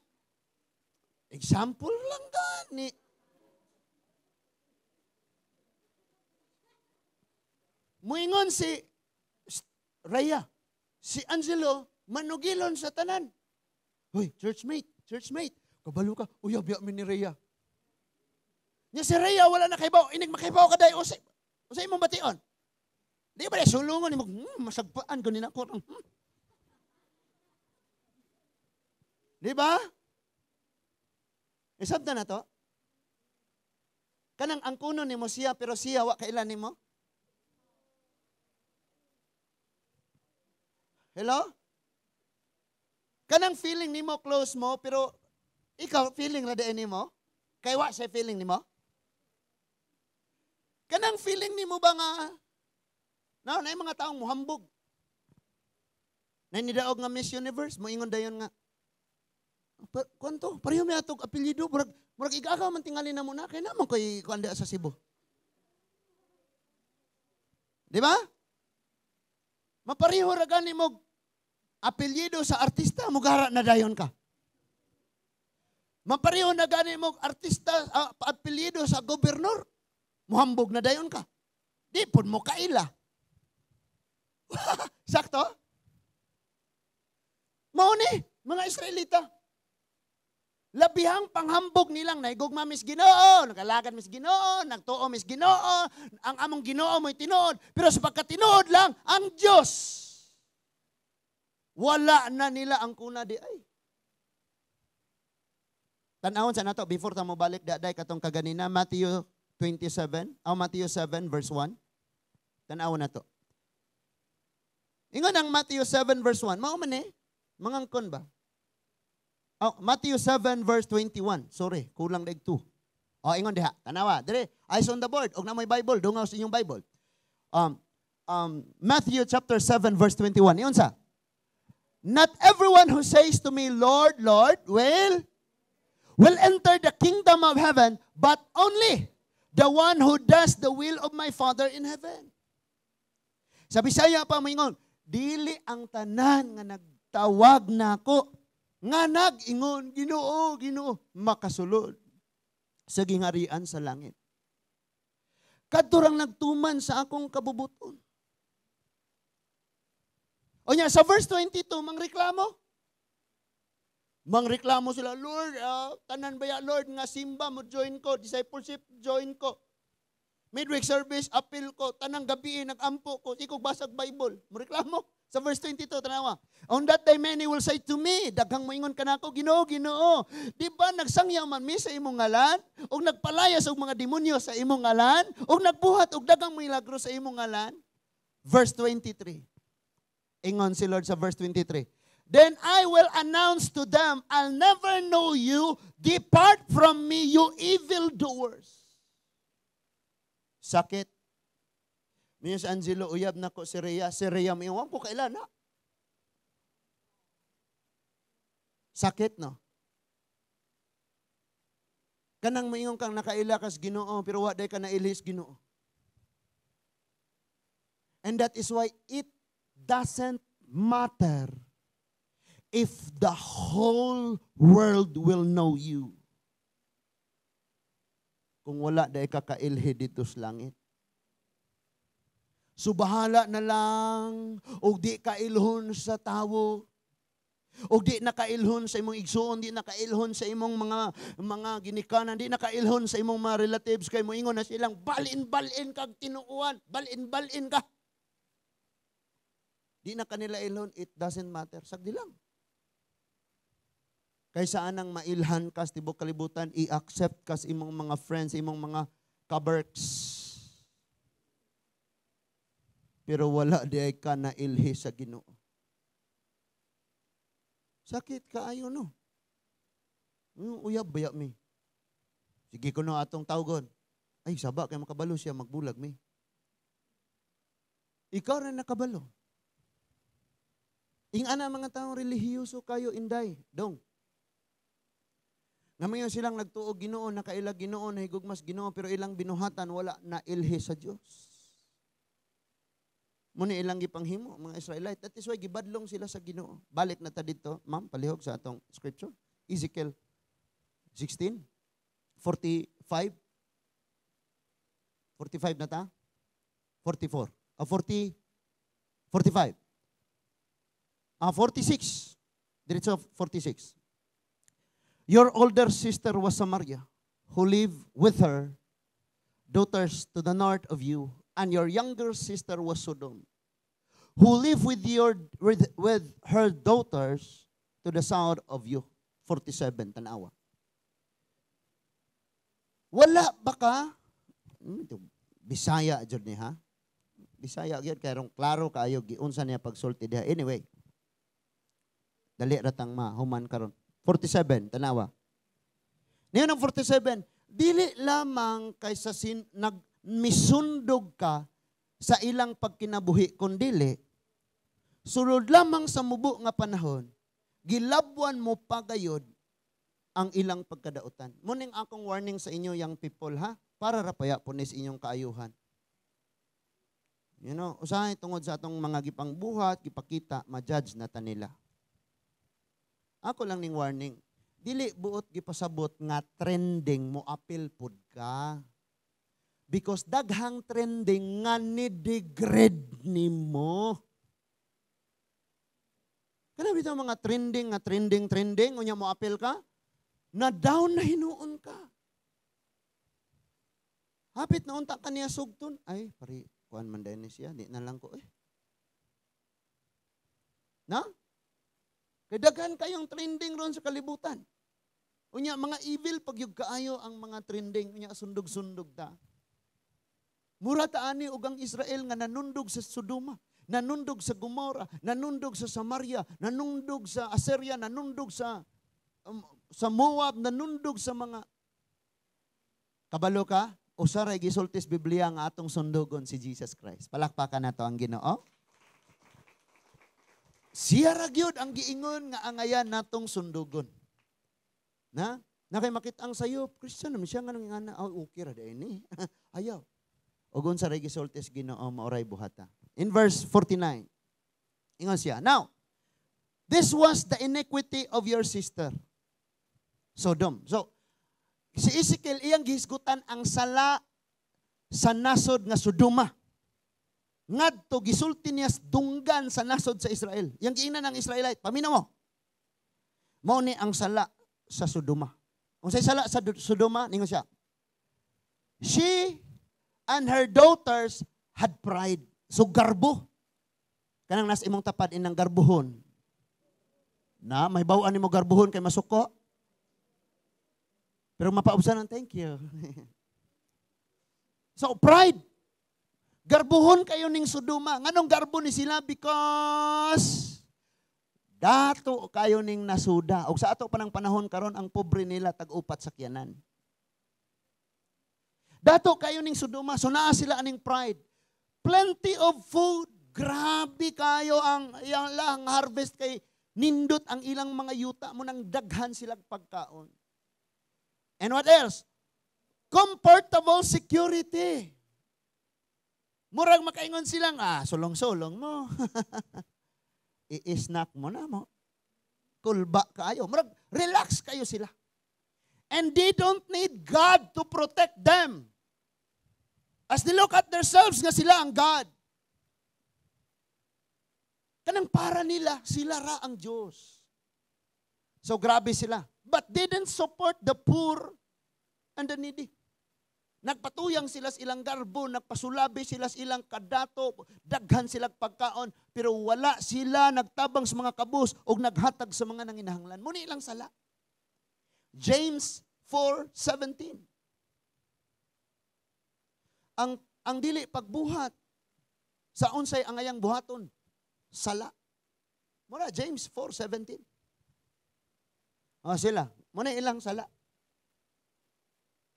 example lang gani. Muingon si Rhea. Si Angelo, manugilon sa tanan. "Hoy, churchmate, churchmate. Kabalo ka, uyab ya mi ni Rhea." Nya si Rhea, wala na kaibaw. Inig makaibaw ka day, usay, usay imong bation. Di ba day, sulungon, mo, masagpaan, ganin ako. Di ba? Isabta na to? Kanang angkuno nimo siya, pero siya wa kailan nimo? Hello? Kanang feeling nimo close mo, pero ikaw feeling ra diay nimo? Kay wa siya feeling nimo? Kanang feeling nimo ba nga na naay mga taong muhambog? Nay nidaog nga Miss Universe, moingon dayon nga, "Kwanto, pareho mi atog apelyido, murag murag igagaw man tingali na mo na kay naman koy kuan sa Cebu." Di ba? Mapareho ra gani mo apelyido sa artista, mugara na dayon ka. Mapareho na gani mo artista, apelyido sa gobernador, muhambog na dayon ka. Di pud mo kaila. Sakto? Mao ni mga Israelita. Labihang panghambog nilang naigugma mis Ginoo, nagalagad mis Ginoo, nagtuo mis Ginoo, ang among Ginoo mo'y tinuod. Pero sa pagkatinuod lang, ang Diyos, wala na nila ang kuna di ay. Tan-awon sa nato, before ta mo balik daday katong kaganina, Matthew 27, o Matthew 7 verse 1. Tan-awon na to. Ingon ang Matthew 7 verse 1, mao man eh, mangangkon ba? Oh, Matthew 7 verse 21. Sorry, kulang daig 2. Oh, ingon diha. Tanawa, dire, eyes on the board. Og na may Bible, dungaw sa inyong Bible. Matthew chapter 7 verse 21. Ingon sa, "Not everyone who says to me, 'Lord, Lord,' will enter the kingdom of heaven, but only the one who does the will of my Father in heaven." Sa Bisaya pa moingon, dili ang tanan nga nagtawag nako nga nag-ingon, 'Ginoo, Ginoo,' makasulod sa gingharian sa langit. Kadto rang nagtuman sa akong kabubuton. O nya, sa verse 22, mangreklamo. Mangreklamo sila, "Lord, tanan ba ya, Lord, nga simba mo join ko, discipleship join ko. Midweek service, appeal ko, tanang gabi, nag-ampo ko, ikog basag Bible." Mreklamo. Sa verse 22, tanawa. "On that day many will say to me," daghang moingon kanako, "Ginoo, Ginoo, di ba nagsangyaw man mi sa imong ngalan, ug nagpalayas og mga demonyo sa imong ngalan, ug nagbuhat og daghang milagro sa imong ngalan?" Verse 23. Ingon si Lord sa verse 23, "Then I will announce to them, 'I'll never know you. Depart from me, you evil doers.'" Sakit. Miyo si Angelo, uyab na ko si Rhea. Si Rhea, miyo, ko kailan na. Sakit, no? Kanang moingon kang nakaila kas Ginoo pero wa day ka nailis Ginoo. And that is why it doesn't matter if the whole world will know you, kung wala day ka kailhi dito sa langit. So bahala na lang og di kailhon sa tawo. Og di nakailhon sa imong igsuon, di nakailhon sa imong mga ginikanan, di nakailhon sa imong mga relatives kay moingon na silang balin-balin kag tinuohan, balin-balin ka. Di na kanila ilhon, it doesn't matter. Sagdi lang. Kaysa anang mailhan ka sa tibok kalibutan, i-accept ka sa imong mga friends, imong mga kaberks. Pero wala di ay ka nailhi sa Ginoo. Sakit kaayo, no? Uyab baya mi. Sige ko no atong tawgon. Ay, saba kay makabalo siya, magbulag mi. Ikaw ra nakabalo. Ing ana mga taong relihiyoso kayo, inday, dong. Nga mayon silang nagtuo Ginoo, nakaila Ginoo, nahigugmas Ginoo, pero ilang binuhatan wala na ilhi sa Dios. Muna ilang gipanghimo mga Israelite. That is why gibadlong sila sa Ginoo. Balik na ta dito, ma'am, palihog sa atong scripture. Ezekiel 16, 45. 45 na ta? 44. 40, 45. 46. Diretso 46. "Your older sister was Samaria, who lived with her daughters to the north of you, and your younger sister was Sodom, who lived with her daughters to the south of you." 47, tanawa. Wala ba ka? Bisaya jud ni ha. Bisaya gyud kay klaro kaayo giunsa niya pagsulti diha. Anyway, dali ra tang mahuman karon. 47, tanawa. Niyo ng 47, dili lamang kay sa sin, nagmisundog ka sa ilang pagkinabuhi kundili sulod lamang sa mubo nga panahon, gilabwan mo pa gayod ang ilang pagkadautan. Muning akong warning sa inyo, young people, ha? Para rapaya po nis inyong kaayuhan. Usahay tungod sa atong mga gipangbuhat, gipakita, ma-judge na ta nila. Ako lang ning warning. Dili buot gipasabot nga trending mo apil pud ka. Because daghang trending nga ni-degrade nimo. Kana bitaw mga trending nga trending trending unya mo apil ka, na down na hinuon ka. Hapit na unta ka niya sugton. Ay, pari kuan man din siya, di na lang ko eh. Na? Kay daghan kayong trending ron sa kalibutan. Unya mga evil pag yug kaayo ang mga trending, unya sundog-sundog ta. Mura ta ani og ang Israel nga nanundog sa Sodoma, nanundog sa Gomora, nanundog sa Samaria, nanundog sa Assyria, nanundog sa Moab, nanundog sa mga kabalo ka, usa ray gisultis Biblia nga atong sundugon, si Jesus Christ. Palakpakan nato ang Ginoo. Siya ra gyud ang giingon nga angayan natong sundugon. Na? Na kay makita ang sayop, Christian naman siya nga na, oh, okay ra day ni. Ayaw. Ug unsa ray gisultis Ginoo maoray buhata. In verse 49, ingon siya, "Now, this was the iniquity of your sister, Sodom." So, si Ezekiel iyang gihisgutan ang sala sa nasod nga Sodoma. Ngadto gisulti niya dunggan sa nasod sa Israel. Yang giingnan ang Israelite, paminaw mo. Mao ni ang sala sa Sodoma. Unsay sala sa Sodoma, ningon siya, "She and her daughters had pride." So garbo. Kanang nas imong tapad inang garbuhon. Na, may bawaan nimo garbuhon kay masuko. Pero mapaubsan ang thank you. So, pride. Garbuhon kayo ning Sodoma. Nganong garbo ni sila? Because dato kayo ning nasuda. Og sa ato pa ng panahon karon, ang pobre nila tag-upat sakyanan. Dato kayo ning Sodoma. So naa sila aning pride. Plenty of food. Grabe kayo ang yang lang harvest kay nindot ang ilang mga yuta mo nang daghan silang pagkaon. And what else? Comfortable security. Murag makaingon silang, "Ah, sulong-sulong mo. I-snack mo na mo. Kulba kayo." Murag, relax kayo sila. And they don't need God to protect them. As they look at themselves nga sila ang God. Kanang para nila, sila ra ang Diyos. So grabe sila. But didn't support the poor and the needy. Nagpatuyang sila sa ilang garbo, nagpasulabi sila sa ilang kadato, daghan sila pagkaon, pero wala sila nagtabang sa mga kabus o naghatag sa mga nanginahanglan. Muni ilang sala. James 4:17. Ang dili pagbuhat sa unsay angayang buhaton, sala. Mura James 4:17. Oh, sila, muna ilang sala.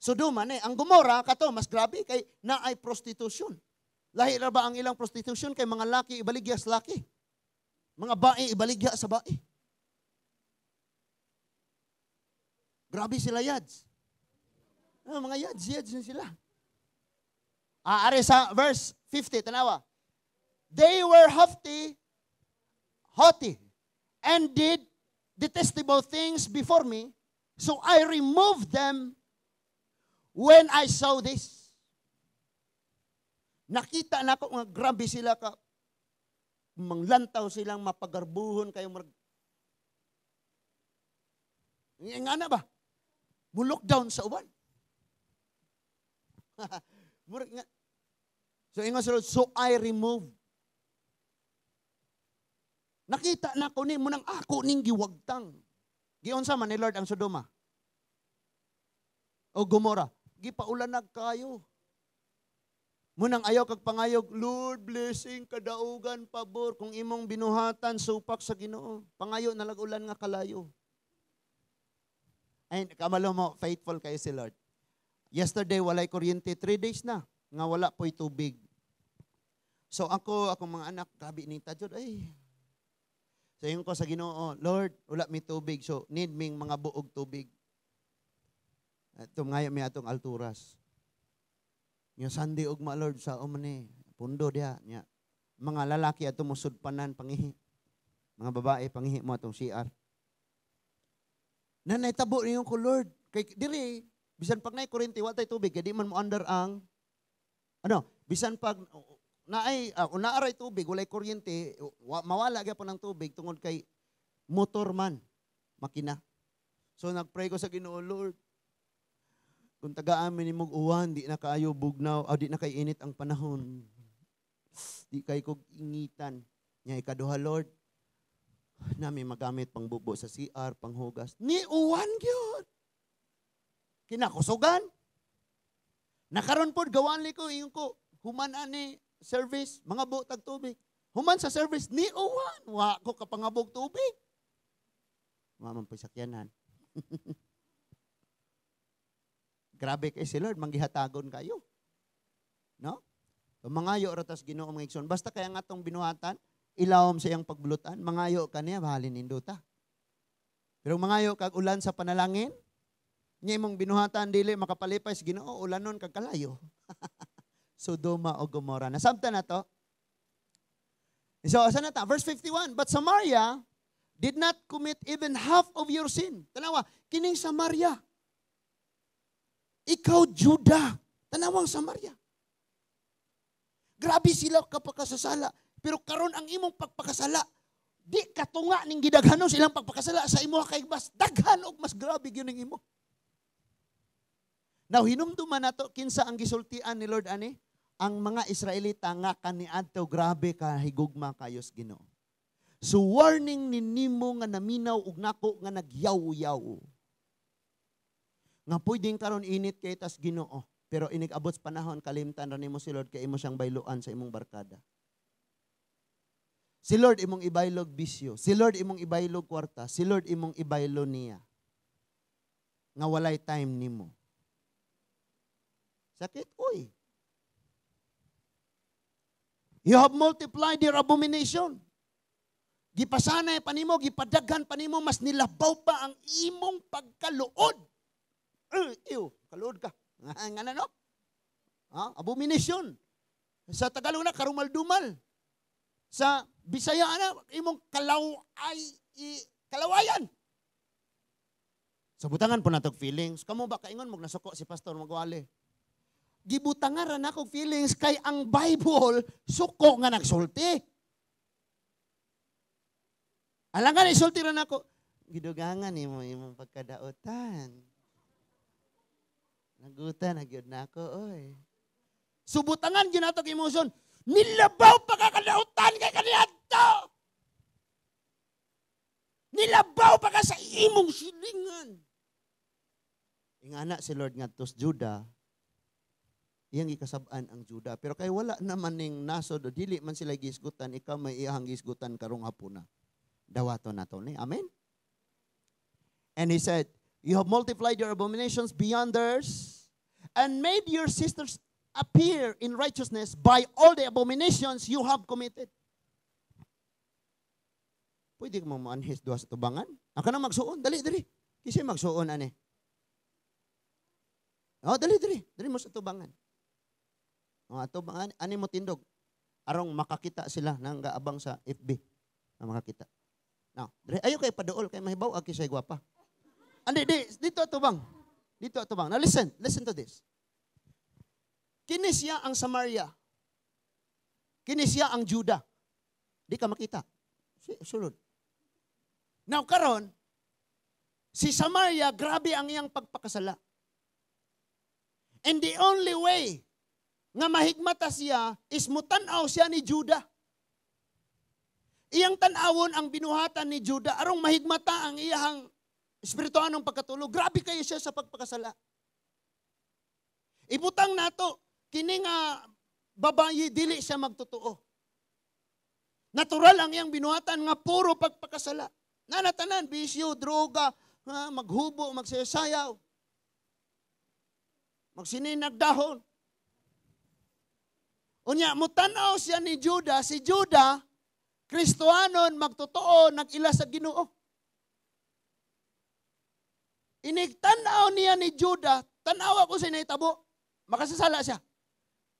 Sodoma ni, ang Gomora kato mas grabe kay naay prostitution. Lahi ra ba ang ilang prostitution kay mga laki ibaligya sa laki? Mga bae ibaligya sa bae. Grabe sila yads. Ah, mga yads, yads na sila. Ah, are sa verse 50, tanawa. They were haughty, haughty, and did detestable things before me, so I removed them when I saw this. Nakita na ko nga grabe sila ka manglantaw silang mapagarbuhon kayo murag. Nga na ba? Mo lockdown sa uban. Murag nga. So ingon sa Lord, so I remove. Nakita na ko ni mo nang ako ning giwagtang. Giunsa man ni Lord ang Sodoma o Gomora? Gipaulanag kayo. Munang ayaw kag pangayog, "Lord, blessing, kadaugan, pabor." Kung imong binuhatan, supak sa Ginoo. Pangayo na ulan nga kalayo. Ay, kamalo mo, faithful kayo si Lord. Yesterday, walay kuryente, 3 days na, nga wala po'y tubig. So ako, akong mga anak, grabe ni jud ay. So ingon ko sa Ginoo, "Lord, wala mi tubig, so need ming mga buog tubig." Ito ngayo mi atong Alturas. Nya Sunday ugma, Lord, sa man ni pundo diha nya. Mga lalaki ato mo sudpanan pangihi. Mga babae pangihi mo atong CR. Na naitabo niyo ko, Lord, kay diri bisan pag nay kuryente wa tay tubig kay di man mo under ang ano, bisan pag naay naaray tubig walay kuryente, mawala gyapon ang tubig tungod kay motor man makina. So nagpray ko sa Ginoo, "Lord, kung tagaan mi nimog uwan, di na kaayo bugnaw, o di na kay init ang panahon. Di kay kog ingitan." Nya ikaduha, "Lord, nami magamit pang bubo sa CR, panghugas." Ni uwan gyud. Kinakusugan. Nakaron pod gawan ko ingon ko, human ani service, mga tag tubig. Human sa service, ni uwan. Wa ko kapangabog tubig. Wa man sakyanan. Grabe kay si Lord, manggihatagon kayo. No? So, mangayo ra tas Ginoo, mga igsoon. Basta kaya nga atong binuhatan, ilawom sa iyang pagbulutan, mangayo ka niya, bahalin nindota. Pero mangayo kag ulan sa panalangin, nya imong binuhatan dili makapalipay sa Ginoo, ulanon kag kalayo. Sodoma o Gomora. Nasabtan na to? So, asa na ta? Verse 51, "But Samaria did not commit even half of your sin." Tanawa, kining Samaria. Ikaw, Judah. Tanawang Samaria. Grabe sila kapakasasala. Pero karon ang imong pagpakasala, di katunga ning gidaghanon sa ilang pagpakasala sa imo kay mas daghan og mas grabe gyud ning imo. Now hinumduman nato kinsa ang gisultian ni Lord ani? Ang mga Israelita nga kaniadto grabe ka higugma kayos Ginoo. So warning ni nimo nga naminaw ug nako nga nagyaw-yaw. Nga pwedeng karon init kay tas Ginoo, pero inig abot sa panahon kalimtan ra nimo si Lord kay imo siyang bayloan sa imong barkada. Si Lord imong ibaylog bisyo, si Lord imong ibaylog kwarta, si Lord imong ibaylo niya. Nga walay time nimo. Sakit, uy. You have multiplied your abomination. Gipasanay pa nimo, gipadaghan pa nimo, mas nilabaw pa ang imong pagkaluod. Ew, kaluod ka. Nga na, no? Ha? Abomination. Sa Tagalog na, karumal-dumal. Sa Bisaya na, imong kalaw ay, kalawayan. Sa butangan po natog feelings. Kamo ba kaingon mo nasuko si pastor magwali? Gibutangan ra nako feelings kay ang Bible suko nga nagsulti. Alangan isulti ra nako. Gidugangan nimo imong pagkadautan. Naguta na gyud nako oy. Subutangan gyud nato emotion. Nilabaw pa ka kadautan kay kaniadto. Nilabaw pa ka sa imong silingan. Ingana si Lord ngadto sa Judah, iyang gikasab-an ang Judah. Pero kay wala naman ning nasod o dili man sila gisgutan, ikaw may iyang gisgutan karong hapuna. Dawato na to ni. Amen? And he said, "You have multiplied your abominations beyond theirs and made your sisters appear in righteousness by all the abominations you have committed." Pwede mo maanhis duha sa tubangan? Ang kanang magsuon, dali, dali. Kasi magsuon, ani. Oh, dali, dali. Dali mo sa tubangan. Oh, atubangan, ani mo tindog. Arong makakita sila nang gaabang sa FB. Na makakita. Now, dali, ayo kay paduol kay mahibaw ag kisay gwapa. Andi, di, dito atubang. Dito atubang. Now listen, listen to this. Kini siya ang Samaria. Kini siya ang Judah. Di ka makita. Sulod. Now karon, si Samaria, grabe ang iyang pagpakasala. And the only way nga mahigmata siya is mutan-aw siya ni Judah. Iyang tan-awon ang binuhatan ni Judah arong mahigmata ang iyang espirituanong pagkatulog. Grabe kayo siya sa pagpakasala. Ibutang nato, kini nga babayi dili siya magtotoo. Natural ang iyang binuhatan nga puro pagpakasala. Nanatanan, bisyo, droga, maghubo, magsayaw, magsininag dahon. Unya, mutanaw siya ni Judah, si Judah, Kristohanon, magtotoo, nag-ila sa Ginoo. Inigtanaw niya ni Judah, tanawa ko sa nahitabo, makasasala siya.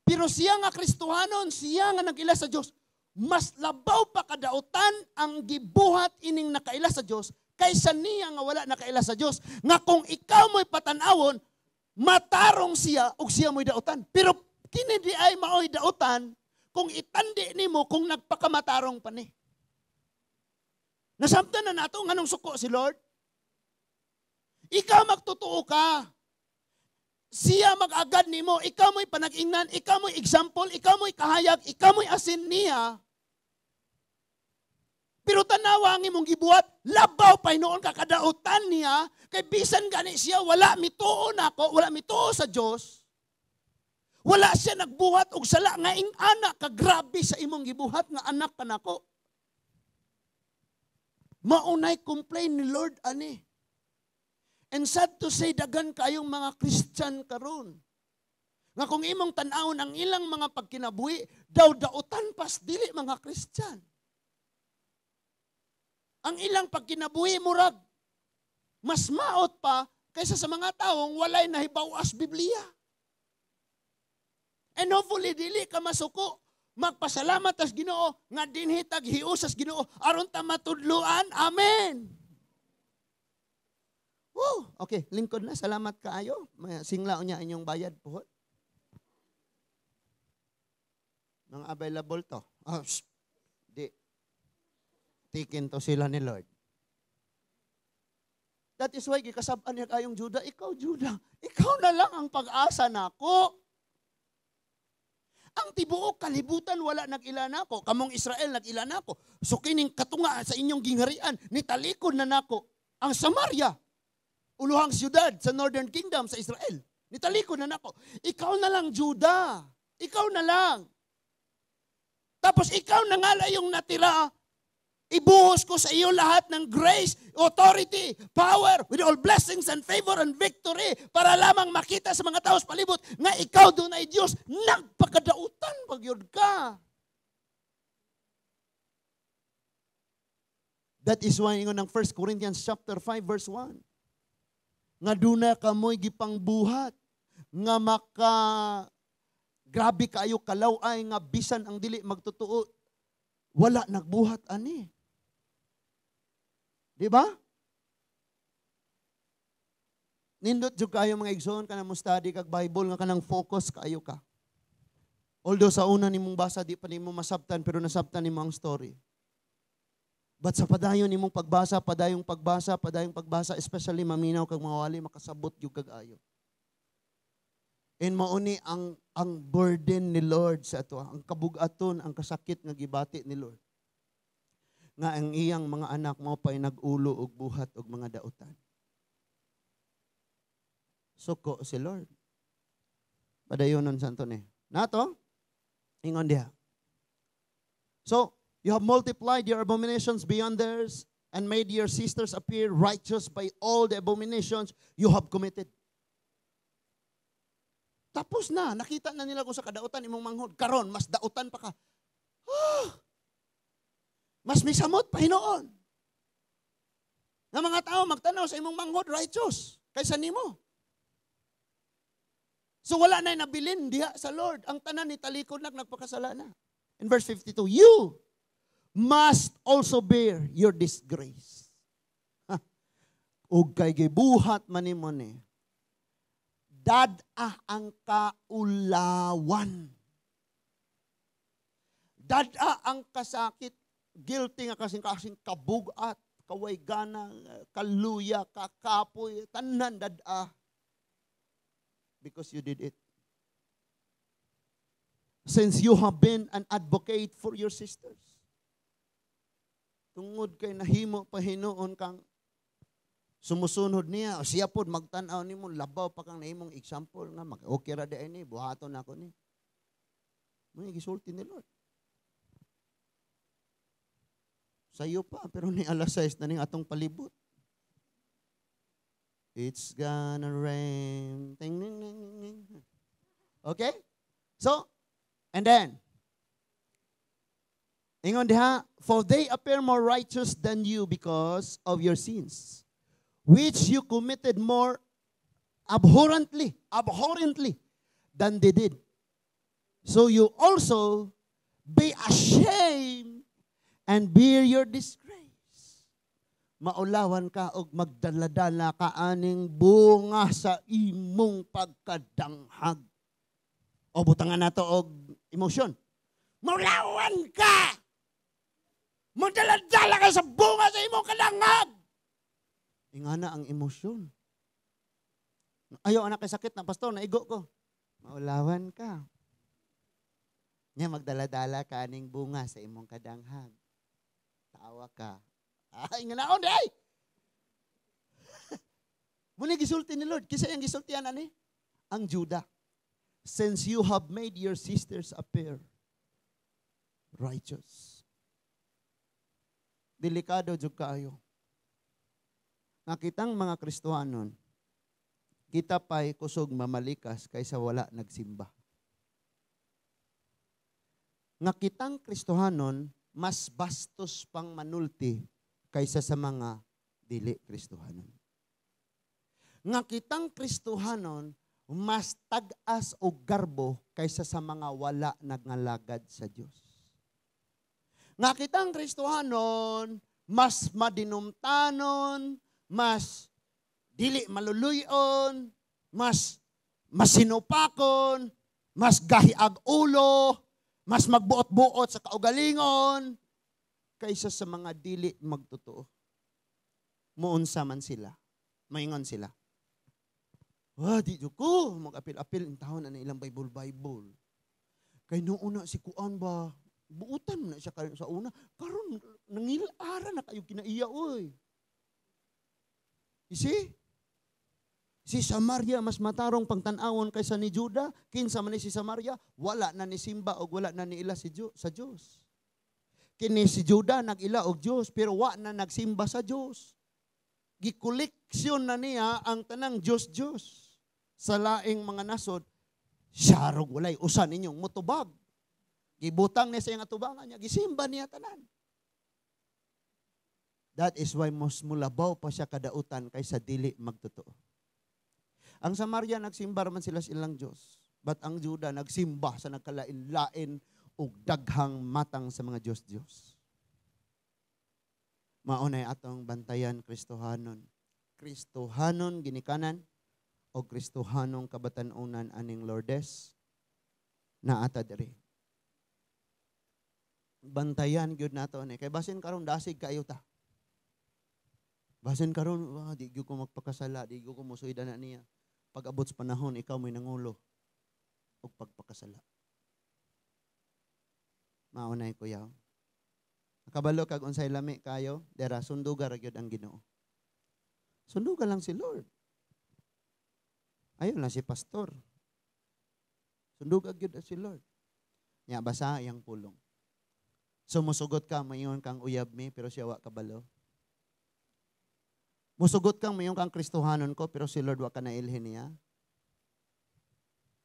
Pero siya nga Kristohanon, siya nga nag-ila sa Diyos, mas labaw pa kadautan ang gibuhat ining nakaila sa Diyos kaysa niya nga wala nakaila sa Diyos. Nga kung ikaw mo'y patanawon, matarong siya ug siya mo'y dautan. Pero kini di ay maoy dautan kung itandi nimo kung nagpakamatarong pa ni. Nasamtan na nato nganong suko si Lord. Ikaw magtotoo ka. Siya mag-agad nimo, ikaw mo'y panag-ingnan, ikaw mo'y example, ikaw mo'y kahayag, ikaw mo'y asin niya. Pero tanawa ang imong gibuhat, labaw pa hinuon ka kadautan niya, kay bisan gani siya, wala mituo nako, wala mituo sa Dios. Wala siya nagbuhat og sala nga ing anak ka grabe sa imong gibuhat nga anak ka nako. Maunay complain ni Lord ani. And sad to say, dagan kayong mga Christian karon. Nga kung imong tan-awon ang ilang mga pagkinabuhi, daw dautan pas dili mga Christian. Ang ilang pagkinabuhi murag mas maot pa kaysa sa mga taong walay nahibaw-as Biblia. And hopefully dili ka masuko. Magpasalamat tas Ginoo nga dinhi tag hius as Ginoo aron ta matudluan. Amen. Woo! Okay, lingkod na. Salamat kaayo. Singla niya inyong bayad po. Mga available to. Oh, shh. Di. Tikin to sila ni Lord. That is why gikasab-an niya kayong Judah. Ikaw, Judah, ikaw na lang ang pag-asa nako. Ang tibuok kalibutan wala nag-ila nako. Kamong Israel nag-ila nako. So kining katunga sa inyong gingharian, nitalikod na nako ang Samaria, uluhang siyudad sa Northern Kingdom sa Israel. Nitalikod na nako. Ikaw na lang, Judah. Ikaw na lang. Tapos ikaw na nga lang yung natira. Ibuhos ko sa iyo lahat ng grace, authority, power, with all blessings and favor and victory para lamang makita sa mga tao sa palibot nga ikaw doon ay Diyos. Nagpakadautan pagyod ka. That is why ingon ng 1 Corinthians chapter 5 verse 1. Nga duna kamoy gipangbuhat nga maka grabe kaayo kalaw-ay nga bisan ang dili magtotoo wala nagbuhat ani. Di ba? Nindot jud kayo mga igsoon kanang mo study kag Bible nga kanang focus kaayo ka. Although sa una nimong basa di pa nimo masabtan pero nasabtan nimo ang story. But sa padayon nimong pagbasa, padayong pagbasa, padayong pagbasa, especially maminaw kag mga wali makasabot jud kag ayo. And mauni ang burden ni Lord sa ato, ang kabugaton, ang kasakit nga gibati ni Lord. Nga ang iyang mga anak mao pa'y nag-ulo og buhat og mga dautan. Suko si Lord. Padayonon sa ato ni. Nato? Ingon diha. So, you have multiplied your abominations beyond theirs and made your sisters appear righteous by all the abominations you have committed. Tapos na, nakita na nila kung sa kadautan imong manghod. Karon, mas dautan pa ka. Ah, mas misamot pa hinuon. Nga mga tao magtanaw sa imong manghod righteous kaysa nimo. So wala na nabilin diha sa Lord. Ang tanan ni talikod na nagpakasala na. In verse 52, you must also bear your disgrace. Ha. Ug kay gibuhat man nimo ni, dad-a ang kaulawan. Dad-a ang kasakit. Guilty nga kasing kabugat, kaway gana, kaluya, kakapoy, tanan dad-a. Because you did it. Since you have been an advocate for your sisters. Tungod kay nahimo pa hinuon kang sumusunod niya, o siya pod magtan-aw nimo, labaw pa kang nahimong example nga okay ra di ni, buhaton nako ni. May gisulti ni Lord. Sayo pa, pero ni alas 6 na ning atong palibot. It's gonna rain. Ting, ting, ting, ting. Okay? So, and then, ingon diha, for they appear more righteous than you because of your sins, which you committed more abhorrently than they did. So you also be ashamed and bear your disgrace. Maulawan ka og magdaladala ka aning bunga sa imong pagkadanghag. O butangan nato og emosyon. Maulawan ka! Magdaladala ka sa bunga sa imong kadanghag! Ingana ang emosyon. Ayaw anak kay sakit na pastor, naigo ko. Maulawan ka. Nya magdaladala ka aning bunga sa imong kadanghag. Tawa ka. Ay, nga naon, ay! Muna gisulti ni Lord. Kisa yung gisultian, ani? Ang Judah. Since you have made your sisters appear righteous. Delikado jud kaayo. Nga kitang mga Kristohanon, kita pa'y kusog mamalikas kaysa wala nagsimba. Nga kitang Kristohanon, mas bastos pang manulti kaysa sa mga dili Kristohanon. Nga kitang Kristohanon, mas tag-as o garbo kaysa sa mga wala nagngalagad sa Dios. Nga kitang Kristohanon, mas madinumtanon, mas dili maluluyon, mas masinupakon, mas gahiag ulo, mas magbuot-buot sa kaugalingon, kaysa sa mga dili magtotoo. Muunsa man sila. Maingon sila. Wah, di ko. Mag-apil-apil. Ang taon na ilang Bible-Bible. Kay noon na si Kuan ba, buutan na siya sa una. Karon nangil-ara na kayo kinaiya, oy. You see? Si Samaria mas matarong pangtan-awon kaysa ni Juda. Kinsa man ni si Samaria, wala na ni simba og wala na ni ila si sa Dios. Kini si Juda nag-ila og Dios pero wa na nagsimba sa Dios. Gikoleksyon na niya ang tanang Dios-Dios sa laing mga nasod. Siya rog walay usa ninyong mutubag. Gibutang niya sa iyang atubangan niya, gisimba niya tanan. That is why mas mulabaw pa siya kadautan kaysa dili magtotoo. Ang Samaria nagsimba man sila sa ilang Diyos. But ang Juda nagsimba sa nagkalain-lain og daghang matang sa mga Diyos-Diyos. Maunay atong bantayan, Kristohanon. Kristohanon ginikanan o Kristohanong kabatan-onan aning Lourdes na ata diri. Bantayan gyud nato ni kay basin karon dasig kaayo ta. Basin karon, ah, di gyud ko magpakasala, di gyud ko mosuida na niya. Pag abot sa panahon, ikaw mo'y nangulo og pagpakasala. Maunay, kuya. Nakabalo kag unsay lami kayo, dera sunduga ra gyud ang Ginoo. Sunduga lang si Lord. Ayon lang si pastor. Sunduga gyud si Lord. Nya basa iyang pulong. Sumusugot ka, mayon kang uyab mi, pero siya wa kabalo. Musugot kang mayon kang Kristohanon ko, pero si Lord wa ka nailhin niya.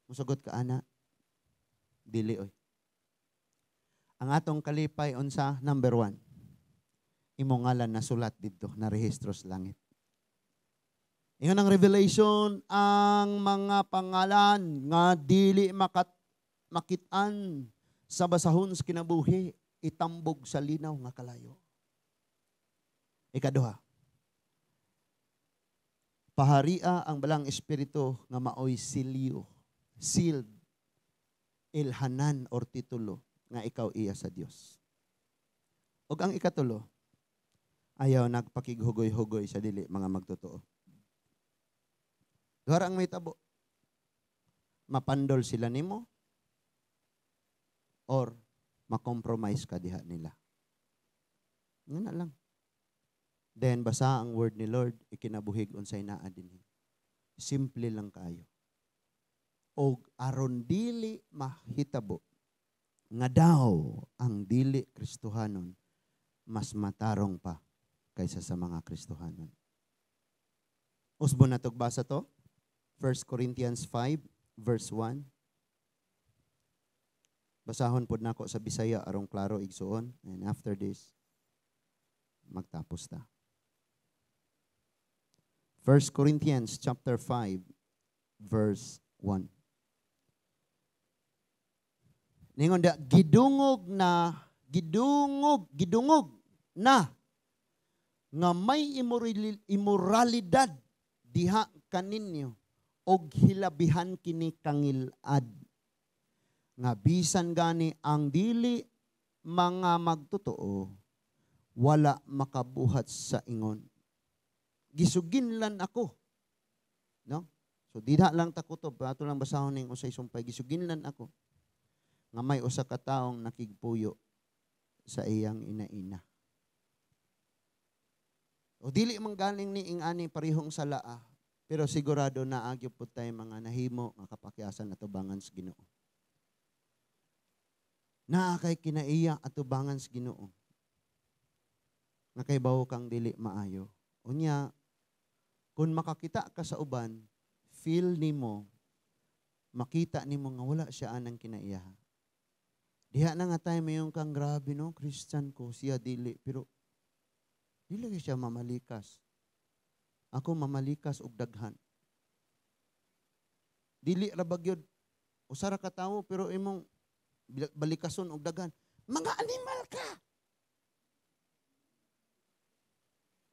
Musugot ka, ana. Dili, oy. Ang atong kalipay unsa? Number 1. Imong ngalan na sulat didto, na rehistro sa langit. Ingon ang Revelation, ang mga pangalan nga dili makit-an sa basahon sa kinabuhi, itambog sa linaw nga kalayo. Ikaduha, paharia ang balang espiritu nga maoy silyo, sealed, ilhanan or titulo nga ikaw iya sa Dios. Ug ang ikatulo, ayaw nagpakighugoy-hugoy sa dili mga magtotoo. Duha ang may tabo. Mapandol sila nimo or makompromise ka diha nila. Nga na lang. Then basa ang word ni Lord, ikinabuhig unsay naa dinhi. Simple lang kayo. Og aron dili mahitabo nga daw ang dili Kristohanon mas matarong pa kaysa sa mga Kristohanon. Usbo na basa to. 1 Corinthians 5 verse 1. Basahon pod nako sa Bisaya aron klaro, igsuon, and after this magtapos ta. 1 Corinthians chapter 5 verse 1. Ningon da, gidungog na, gidungog, gidungog na nga may immoralidad diha kaninyo og hilabihan kini kangilad nga bisan gani ang dili mga magtotoo wala makabuhat sa ingon. Gisuginlan ako. No? So diha lang ta kutob, ato lang basahon ning usay sumpay, gisuginlan ako nga may usa ka taong nakigpuyo sa iyang ina-ina. O dili man galing ni ing ani parihong salaa, pero sigurado na agyo pud tay mga nahimo nga kapakyasan atubangan sa Ginoo. Naa kay kinaiya atubangan sa Ginoo. Nga kay bawo kang dili maayo. Unya, kung makakita ka sa uban, feel nimo, makita nimo nga wala siya anang kinaiya. Diha na nga tayo mayon kang grabe no, Christian ko, siya dili, pero dili siya mamalikas. Ako mamalikas og daghan. Dili ra ba gyud usa ra ka tawo pero imong balikason og daghan. Mga animal ka.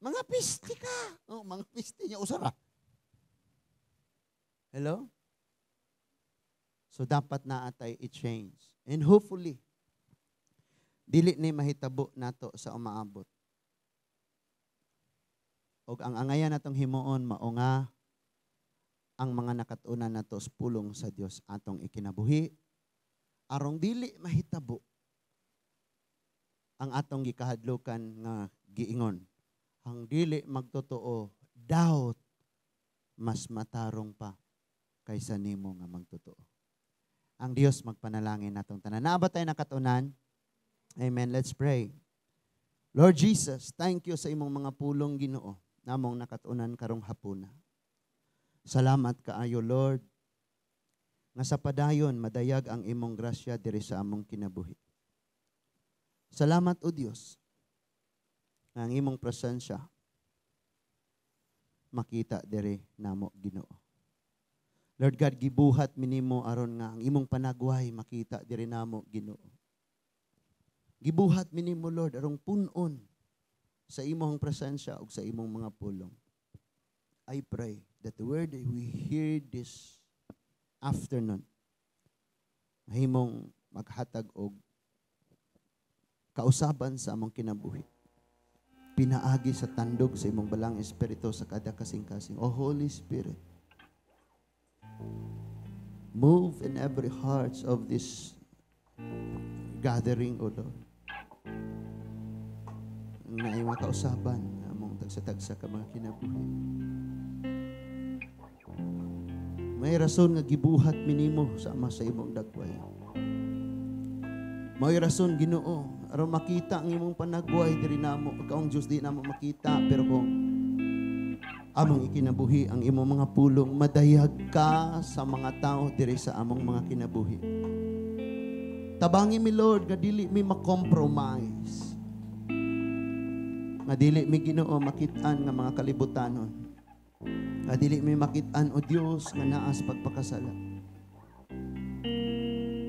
Mga pisti ka. Oh, mga pisti niya usa ra. Hello? So dapat na atay i-change. And hopefully dili ni mahitabo nato sa umaabot. Og ang angayan natong himuon mao nga ang mga nakatunan nato sa pulong sa Dios atong ikinabuhi, Arong dili mahitabo ang atong gikahadlukan nga giingon. Ang dili magtotoo, doubt mas matarong pa kaysa nimo nga magtotoo. Ang Dios magpanalangin natong tanan. Naa ba tayo nakatunan? Amen. Let's pray. Lord Jesus, thank you sa imong mga pulong, Ginoo, namong nakatunan karong hapuna. Salamat kaayo, Lord, nga sa padayon madayag ang imong grasya diri sa among kinabuhi. Salamat, O Dios, nga ang imong presensya makita diri namo, Ginoo. Lord God, gibuhat minimo aron nga ang imong panagway makita diri namo, Ginoo. Gibuhat minimo, Lord, arong punon sa imong presensya ug sa imong mga pulong. I pray that the word that we hear this afternoon mahimong maghatag og kausaban sa among kinabuhi. Pinaagi sa tandog sa imong Balaang Espiritu sa kada kasing-kasing. O Holy Spirit, move in every hearts of this gathering, O Lord. Naay mga kausaban among tagsa-tagsa ka mga kinabuhi. May rason nga gibuhat minimo sa Ama sa imong dagway. May rason, Ginoo, aron makita ang imong panagway diri namo. Ikaw ang Dios, di namo makita, pero kung among ikinabuhi ang imong mga pulong, madayag ka sa mga tao diri sa among mga kinabuhi. Tabangi mi, Lord, nga dili mi makompromise. Nga dili mi, Ginoo, makit-an nga mga kalibutanon. Nga dili mi makit-an, o Dios, nga naas pagpakasala.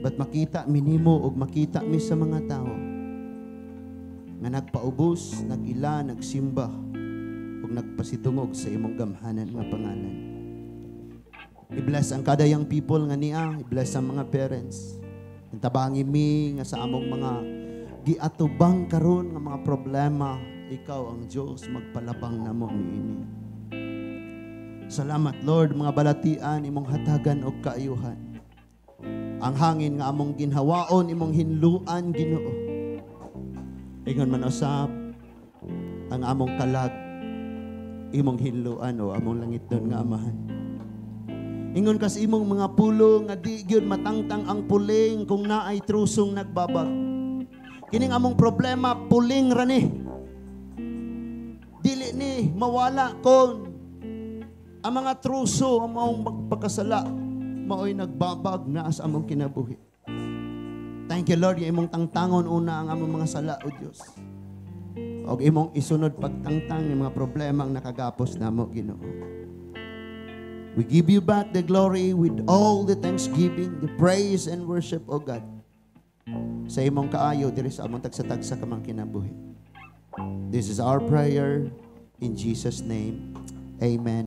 But makita mi nimo og makita mi sa mga tao nga nagpaubos, nag-ila, nagsimba ug nagpasidungog sa imong gamhanan nga pangalan. I-bless ang kada young people nga niya, i-bless ang mga parents. Ang tabangi mi nga sa among mga giatubang karon nga mga problema, ikaw ang Dios magpalabang namo niini. Salamat, Lord, mga balatian imong hatagan og kaayuhan. Ang hangin nga among ginhawaon imong hinluan, Ginoo. Ingon man usab ang among kalag imong hinluan o among langitnon nga Amahan. Ingon kas imong mga pulong nga di gyud matangtang ang puling kung naay trusong nagbabag. Kining among problema, puling ra ni. Dili ni mawala kon ang mga truso ang maong magpakasala maoy nagbabag na sa among kinabuhi. Thank you, Lord, nga imong tangtangon una ang among mga sala, O Dios. Og imong isunod pagtangtang ng mga problema ang nakagapos namo, Ginoo. We give you back the glory with all the thanksgiving, the praise and worship, O God. Sa imong kaayo diri sa among tagsa-tagsa ka mga kinabuhi. This is our prayer in Jesus' name. Amen.